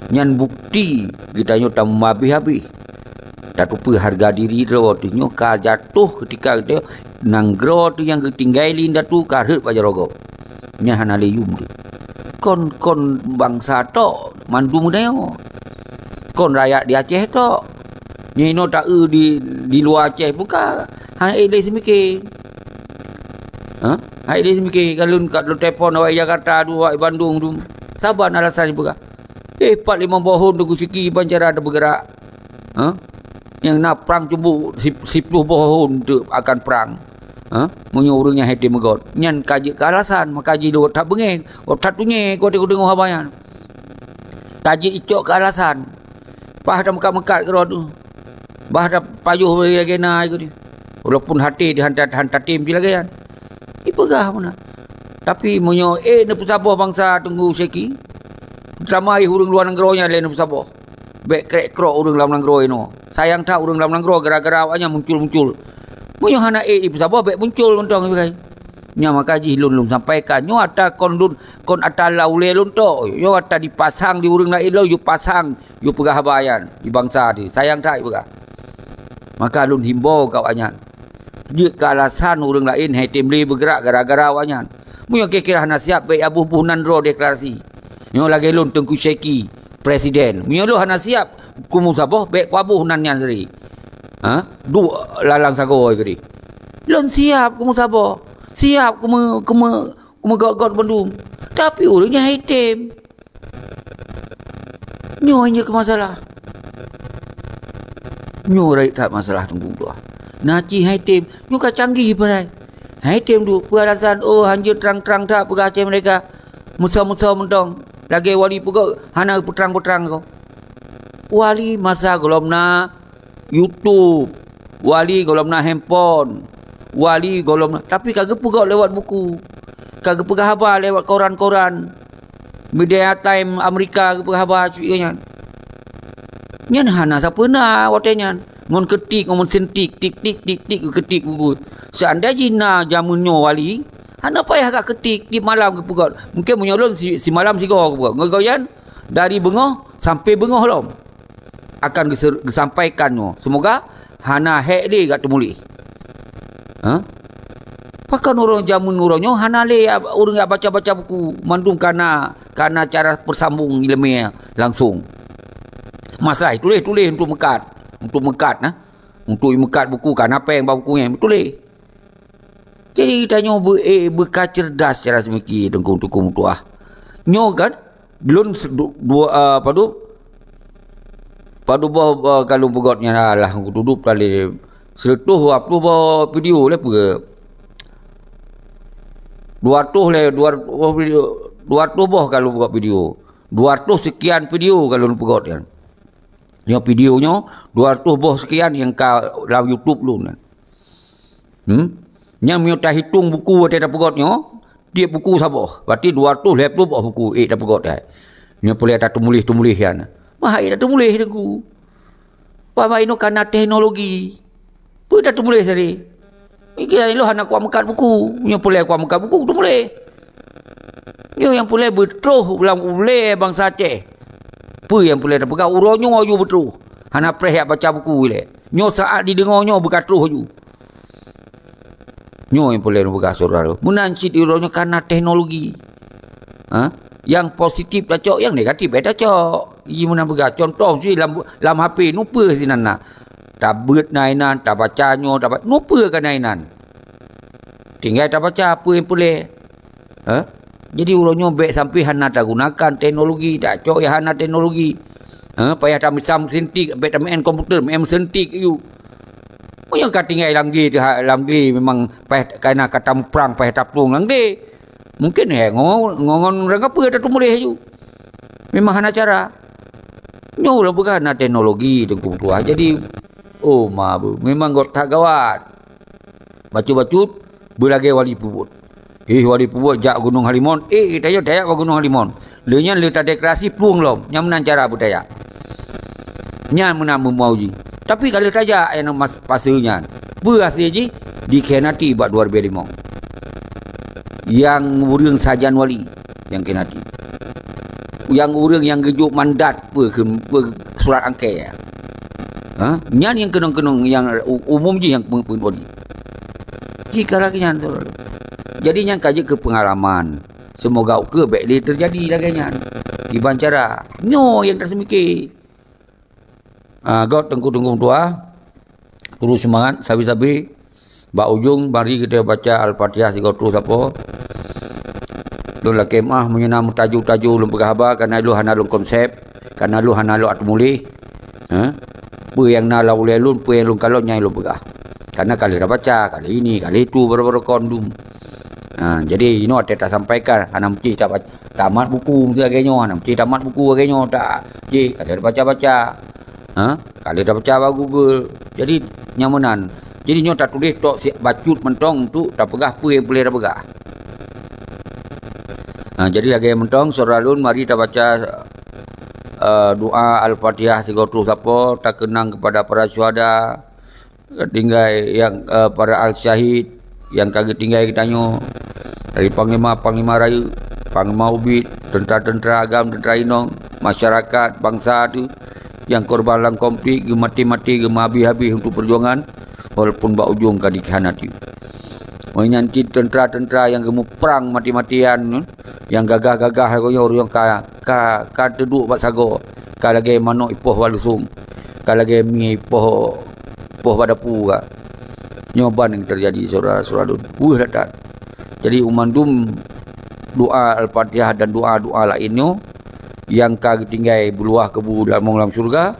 Nyan bukeuti geutanyoe tameubabeh-babeh. Tateupeue hareuga diri droe teuh nyoe ka jatoh keutika geutanyoe nanggroe teuh nyang geutinggai lé indatu ka rhot bak jaroe gob. Nyan hana lé yum teuh. Kon, kon bansa tok mandum geutanyoe. Kon rakyat di Aceh tok. Nyoe inoe taeu di, di luwa Aceh pun ka hana ék lé seumike. Ha? Hai lé seumike, ka lôn, ka lôn telepon awak Jakarta tu, awak Bandung tu. Saban alasan jipeugah. Eh, pat limong boh thôn Teungku Syeki ban cara tapeugeurak. Ha? Nyang na prang cubu si-, siploh boh thôn teuk akan prang. Ha? Meunyoe ureueng nyan hate meugot. Nyan ka jeuet keu alasan, maka jideuh that beungéh, that tunyé, ka teungoh haba nyan. Ka jeuet icok keu alasan. Paih tameukat-meukat keudroe tu. Bah tapajoh lagèe na geuh. Walaupun até teuh han ta-, han tatem jih lagèe nyan. Ipeugah meunan. Tapi meunyoe ék neupeusaboh bansa Teungku Syeki, teutama ureuëng luwa nanggroe nyan lé neupeusaboh. Bék krek-krok ureuëng lam nanggroe inoe. Sayang that ureuëng lam nanggroe gara-gara awaknyan muncul-muncul. Meunyoe hana ék jipeusaboh, bék muncul mantong ipeugah. Nyan maka jih lôn, lôn sampaikan. Nyoe ata kon lôn, kon ata lam ulée lôn tok. Nyoe ata dipasang di ureuëng laén lom, yue pasang, yue peugah haba nyan di bansa teuh. Sayang that ipeugah. Maka lôn himbau keu awaknyan. Jeuet keu alasan ureuëng laén han item lé beugrak gara-gara awaknyan. Meunyoe kira-kira hana siab, bék aboh-boh nan droe deklarasi. Nyoe lagée lôn Teungku Syeki, presiden. Meunyoe lôn hana siab, kumu saboh, bék kuaboh nan nyan siri. Ha? Duek lalang sagoe keudeh. Lôn siab kumu saboh. Siab kumu, kumu, kumu got-got bandum. Tapi ureuëng nyan han item. Nyoe nyang keu masalah. Nyoe rayeuk that masalah Teungku Tuah. Na cit han item, nyoe ka canggih padahai. Han item duek, peue alasan, oh, hanjeuet trang-trang that peugah Aceh Merdeka. Meuso-meuso mantong. Lagée Wali peugah hana peutrang-peutrang ko. Wali masa gohlom na YouTube, Wali gohlom na handphone, Wali gohlom na, tapi ka geupeugah lewat buku, ka geupeugah haba lewat koran-koran, Media Time Amerika geupeugah haba cit nyan. Nyan hana sapeue na watée nyan. Ngon keutik, ngon meuseutik, tik, tik, tik, tik, keutik buku. Seandai jih na jameun nyoe Wali, hana payah ka keutik, di malam geupeugah. Mungkin meunyoe lôn si, simalam sigoe geupeugah. Ngon goyan, dari beungoh sampai beungoh lom akan geuser-, geusampaikan nyoe. Semoga hana hék lé gak teumuléh. Ha? Pakon ureuëng jameun uroe nyoe hana lé ya, ureuëng jak baca-baca buku, mandum kana, kana cara peusambong iéleumé langsung. Masalah tuléh-tuléh untuk meukat, untuk meukat nah, untuk meukat buku kana péng bak buku nyan tuléh. Jadi tanyoe beu-, eh, beuka cerdas cara seumiké Teungku-teungku meutuah. Nyoe kan, lôn se-, du-, dua, ah, padub, padub boh, ah, ka lôn peugöt nyan, alah, kutudub tali. Seureutôh dua ploh boh video lé peue. Dua reutoh lé, dua reutoh boh video, dua reutoh boh ka lôn peugöt video. Dua reutoh sekian video ka lôn peugöt nyan. Nyoe video nyoe, dua reutoh boh sekian nyang ka lam YouTube lôn nyan. Hmm? Nyang meunyoe tahitong buku watée tapeugöt nyoe, tieb buku saboh, berarti dua reutoh lhée ploh boh buku ék tapeugöt hai. Nyoe peureulée tatumuléh-tumuléh nyan. Mah ék tatumuléh Teungku. Bah inoe kana teknologi. Peue tatumuléh tadi? Ikeu ilôn hana kuat meukat buku. Nyoe peureulée kuat meukat buku tumuléh. Nyoe nyang peureulée beutroh lam ulée bansa Aceh. Peue nyang peureulée tapeugah uroe nyoe aju beutroh. Hana preh jak baca buku ilée. Nyoe saát jideungoe nyoe beuka troh aju. Nyoe nyang peureulée neupeugah syedara lôn. Meunan cit uroe nyoe kana teknologi. Ha? Nyang positif tacok, nyang negatif bék tacok. Ji meunan peugah, contoh si lam, lam H P, nupeue sinan na. Tabeuet na inan, tabaca nyoe, taba-, nupeue ka na inan. Tinggai tabaca peue nyang peureulée. Ha? Jadi uroe nyoe bék sampai hana tagunakan teknologi, tacok nyang hana teknologi. Ha? Payah tameusan meusintik, bék tameu'en komputer, meu'en meusintik aju. Meunyoe ka tinggai lam glé teuha-, lam glé memang payah kana ka tamuprang, payah taplueng lam glé. Mungken, eh, ngo-, ngo-, ngon ureuëng kapeue tatumuléh aju. Memang hana cara. Nyoe ulôn peugah na teknologi Teungku meutuah. Jadi, oh ma beuh, memang göt that gawat. Bacut-bacut beulagée wali peubuet. Hih wali peubuet jak Gunong Halimon, ék tanyoe tajak bak Gunong Halimon. Lheueh nyan lheueh tadeklarasi plueng lom, nyan meunan cara beutajak. Nyan meunan meumuaji. Tapi ka lheueh tajak nyang mas-, pase nyan, peue hasé jih? Dikhianati bak dua ribée limong. Nyang ureuëng sajan wali nyang khianati. Nyang ureuëng nyang geujok mandat peue keu, peue surat angkée. Ha? Nyan nyang keunong-keunong nyang u-, umum jih nyang peuet-peuet wali. Jika lagée nyan tu. Jadi nyan ka jeuet keu peungalaman. Seumoga ukeue bék lé teujadi lagée nyan. Kiban cara nyoe nyang taseumiké. Ah, göt Teungku-teungku meutuah. Terus seumangat sabe-sabe. Bak ujong mari kita baca Al-Fatihah sigoe troh sapo. Lôn lakée meu'ah meunyoe na meutaju-taju lôn peugah haba, kareuna lôn hana lôn konsep, kareuna lôn hana lôn ateueh muléh. Ha? Peue nyang na lam ulée lôn, peue nyang lôn kalon nyang lôn peugah. Kareuna ka lheueh tabaca, ka lheueh ini, ka lheueh itu, baru-baru kon dum. Ha, jadi inoe watée tasampaikan, hana meusti taba-, tamat buku lagée nyoe, hana meusti tamat buku lagée nyoe, tak. Jih, ka lheueh tabaca-baca. Ha? Ka lheueh tabaca bak Google. Jadi nyang meunan, Jadi nyoe tatuléh tok siat bacut mantong untuk tapeugah peue nyang peureulée tapeugah. Ha, jadi lagée mantong, syedara lôn, mari tabaca, eh, doa Al-Fatihah sigoe troh sapo, takeunang kepada para syuhada, tinggai nyang, eh, para al-syahid nyang ka geutinggai geutanyoe, dari panglima-panglima rayeuk, panglima ubit, teuntara-teuntara agam, teuntara inong, masyarakat, bansa teuh nyang korban lam konflik, geumaté-maté, geumeuhabéh-habéh untuk peujuangan, walaupun bak ujong ka dikhianati. Óh nyan cit teuntara-teuntara nyang geumuprang maté-matéan, nyang gagah-gagah lagoe nyoe, ureuëng ka, ka, ka teuduek bak sagoe, ka lagée manok ipoh bak lusong, ka lagée mie ipoh, ipoh bak dapu ka. Nyoe ban nyang teujadi, syedara-syedara lôn. Weueh that-that. Jadi, mandum doa Al-Fatihah dan doa-doa laén nyoe nyang ka geutinggai beuluwah keubu lam, lam syeuruga,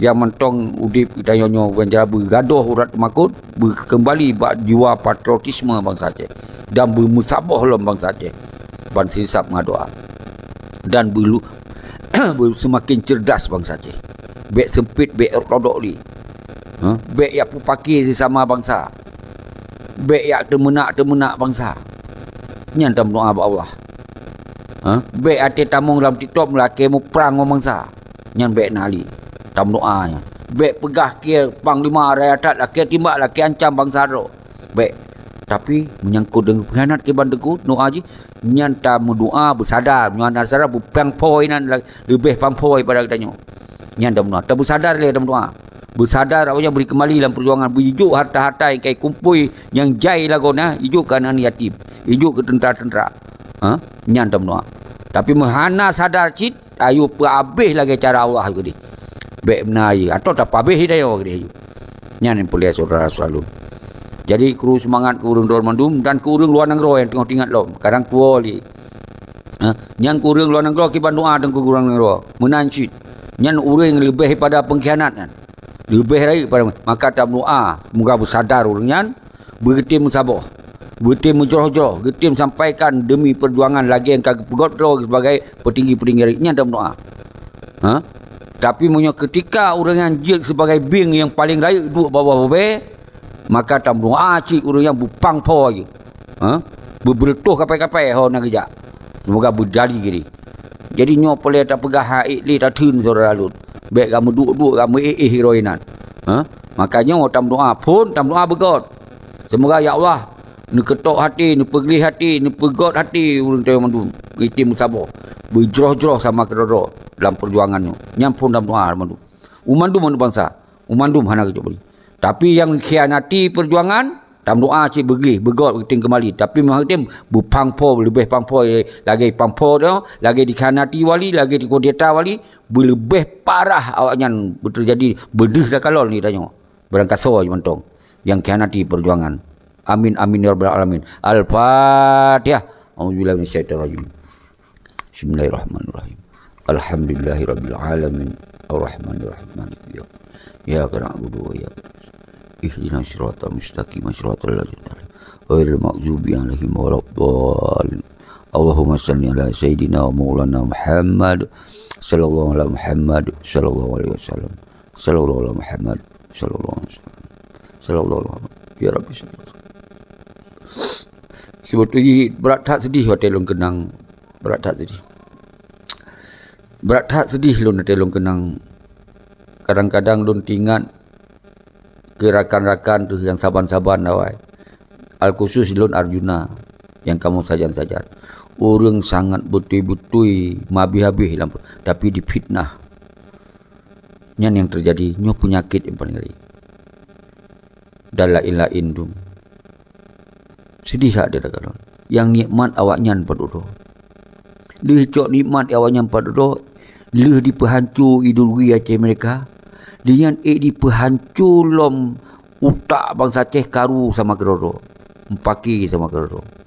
nyang mantong udeb geutanyoe nyoe, ban cara beugadôh urat teumakot, beukeumbali bak jiwa patriotisme bansa Aceh dan beumeusaboh lom bansa Aceh ban sisab meudoa dan beulu-, seumaken ceurdas bansa Aceh. Bék seumpet, bék rot-rot lé. Ha? Bék jak peupaki sisama bansa. Bék jak teumeunak-teumeunak bansa. Nyan tameudoa bak Allah. Ha? Bék até tamong lam TikTok lakée muprang ngon bansa. Nyan bék na lé. Tameudoa nyan. Bék peugah keu panglima raya that lakée timbak, lakée ancam bansa droe. Bék. Tapi, meunyangkot deungon peukhianat keu ban teungku, doa jih, nyan tameudoa beusadar. Nyoe hana sadar, beupang phôi nan la-, leubeh pang phôi pada geutanyoe. Nyan tameudoa. Tabeusadar lé tameudoa. Beusadar awaknyan bri keumbali lam peujuangan, beujok harta-harta nyang ka ikumpôi nyang jai lagoe na, ijok keu aneuk yatim, ijok keu teuntara-teuntara. Ha? Nyan tameudoa. Tapi meuhana sadar cit, ayu peuabéh lagée cara Allah keudeh. Bék meunan ayu, atawa tapeuabéh hidayah keudeh ayu. Nyan nyang peureulée syedara-syedara lôn. Jadi, kru seumangat keu ureuëng droe mandum dan keu ureuëng luwa nanggroe nyang teungoh teuingat lom. Kadang tuwoe lé. Ha? Nyang keu ureuëng luwa nanggroe kiban doa dan keu ureuëng nanggroe. Meunan cit. Nyan ureuëng leubeh pada peungkhianat nyan. Leubeh rayeuk pada, maka tameudoa, moga beusadar ureuëng nyan, beutem meusaboh, beutem meujroh-jroh, geutem sampaikan demi peujuangan lagée nyang ka geupeugét droe sibagai peutinggi-peutinggi rayeuk nyan tameudoa. Ha? Tapi meunyoe keutika ureuëng nyan jeuet sibagai bieng nyang paleng rayeuk duek bak babah babée, maka tameudoa cit ureuëng nyan beupang phôi. Ha? Beubeureutoh kapai-kapai ho na geujak. Seumoga beudali diri. Jadi nyoe peureulée tapeugah hak ék lé tatheun syedara lôn. Bék ka meuduek-duek, ka meu-éh-éh droe inan. Ha? Maka nyoe tameudoa, phon tameudoa beugét. Seumoga ya Allah, neukeutok hati, neupeugleh hati, neupeugét hati ureuëng tanyoe mandum. Item meusaboh, beujroh-jroh sama keudroe-droe lam peujuangan nyoe. Nyan phon tameudoa mandum. U mandum aneuk bansa, u mandum hana geujok bri. Tapi nyang khianati peujuangan, tameudoa cit beugleh, beugét geutem keumbali. Tapi meuheutem beupang phôi, leubeh pang phôi lagée pang phôi nyoe, lagée dikhianati wali, lagée dikudeta wali, beuleubeh parah awaknyan beuteujadi beudeuh takalon di tanyoe. Barangkasoe mantong nyang khianati peujuangan. Amin, amin, ya rabbal alamin. Al-Fatihah. A'udzubillahi minasyaitonirrajim. Bismillahirrahmanirrahim. Alhamdulillahirabbil alamin. Arrahmanirrahim. Maliki yaumiddin. Iyyaka na'budu wa iyyaka nasta'in. Ihdinas siratal mustaqim, siratal ladzina an'amta 'alaihim, ghairil maghdubi 'alaihim waladdallin. Allahumma shalli ala sayyidina wa maulana Muhammad. Sallallahu ala Muhammad. Sallallahu alaihi wasallam. Sallallahu ala Muhammad. Sallallahu alaihi wasallam. Sallallahu ala Muhammad. Ya Rabbi, sallallahu. Sebetulnya brat that sedih watée lôn keunang. Brat that sedih. Brat that sedih lôn watée lôn keunang. Kadang-kadang lôn teuingat keu rakan-rakan teuh nyang saban-saban awai. Alkhusus lôn Arjuna nyang kamoe sajan-sajan. Ureuëng sangat beutôi-beutôi meuhabéh-habéh lam, tapi difitnah. Nyan nyang teujadi, nyoe peunyakét nyang paleng ngeri. Dan laén-laén dum. Sedih that di takalon. Nyang nikmat awaknyan padub droe. Lheueh cok nikmat awaknyan padub droe, lheueh dipeuhanco ideologi Aceh Merdeka, di nyan ék dipeuhanco lom utak bansa Aceh karu sama keudroe-droe, mupaki sama keudroe-droe.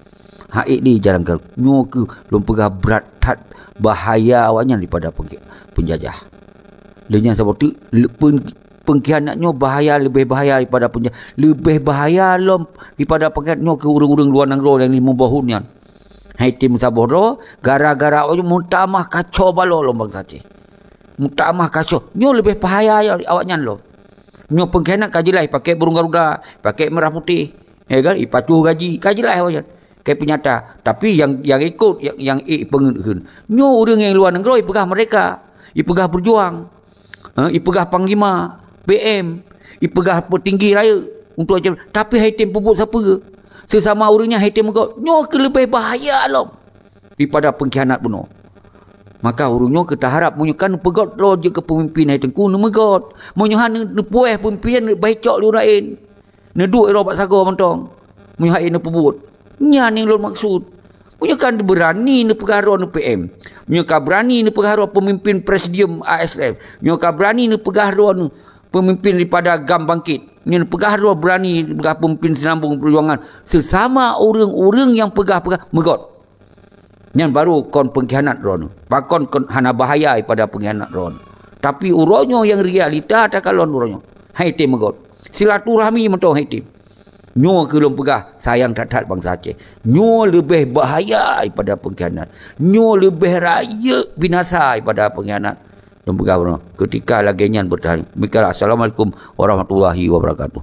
Hak ék lé jalan karu. Nyoe keuh lôn peugah brat that bahaya awaknyan daripada pengki-, penjajah. Lé nyan saboh teuk, le-, pen-, pengkhianat nyoe bahaya, leubeh bahaya daripada penja-, leubeh bahaya lom daripada pengkhianat nyoe keu ureuëng-ureuëng luwa nanggroe nyang limong boh thon nyan. Hai tem saboh droe, gara-gara awaknyan meutamah kacau balau lom bansa Aceh. Meutamah kacau. Nyoe leubeh bahaya awaknyan lom. Nyoe pengkhianat ka jeulaih pakai burung garuda, pakai merah putih, ya kan? Ipacoh gaji, ka jeulaih awaknyan. Kai peunyata. Tapi nyang, nyang ikot, nyang, nyang ék peungeut kheun. Nyoe ureuëng nyang luwa nanggroe ipeugah merdeka, ipeugah berjuang, ha, ipeugah panglima, P M, ipeugah petinggi rayeuk untuk macam, tapi hai tem peubuet sapeue? Sesama ureuëng nyan hai tem meugot. Nyoe keuh leubeh bahaya lom daripada pengkhianat bunoe. Maka ureuëng nyoe keu taharap meunyoe kan neupeugöt droe jeuet keu peumimpin hai teungku neumeugot. Meunyoe hana neupuéh peumimpin, neubaicok lé ureuëng laén. Neuduek droe bak sagoe mantong. Meunyoe hai neupeubuet. Nyan nyang lôn maksud. Meunyoe kan beurani neupeugah droe neu P M. Meunyoe ka beurani neupeugah droe peumimpin presidium A S F. Meunyoe ka beurani neupeugah droe neu peumimpin daripada GAM Bangkit. Meunyoe neupeugah droe beurani neupeugah peumimpin Sinambong Peujuangan. Sesama ureuëng-ureuëng nyang peugah-peugah meugot. Nyan baru kon pengkhianat droeneuh. Pakon kon hana bahaya daripada pengkhianat droeneuh. Tapi uroe nyoe nyang realita takalon uroe nyoe. Hai tem meugot. Silaturahmi mantong hai tem. Nyoe keuh lôn peugah sayang that-that bansa Aceh. Nyoe leubeh bahaya daripada pengkhianat. Nyoe leubeh rayeuk binasa daripada pengkhianat. Lôn peugah bunoe. Keutika lagée nyan beutahan. Mikalah. Assalamualaikum warahmatullahi wabarakatuh.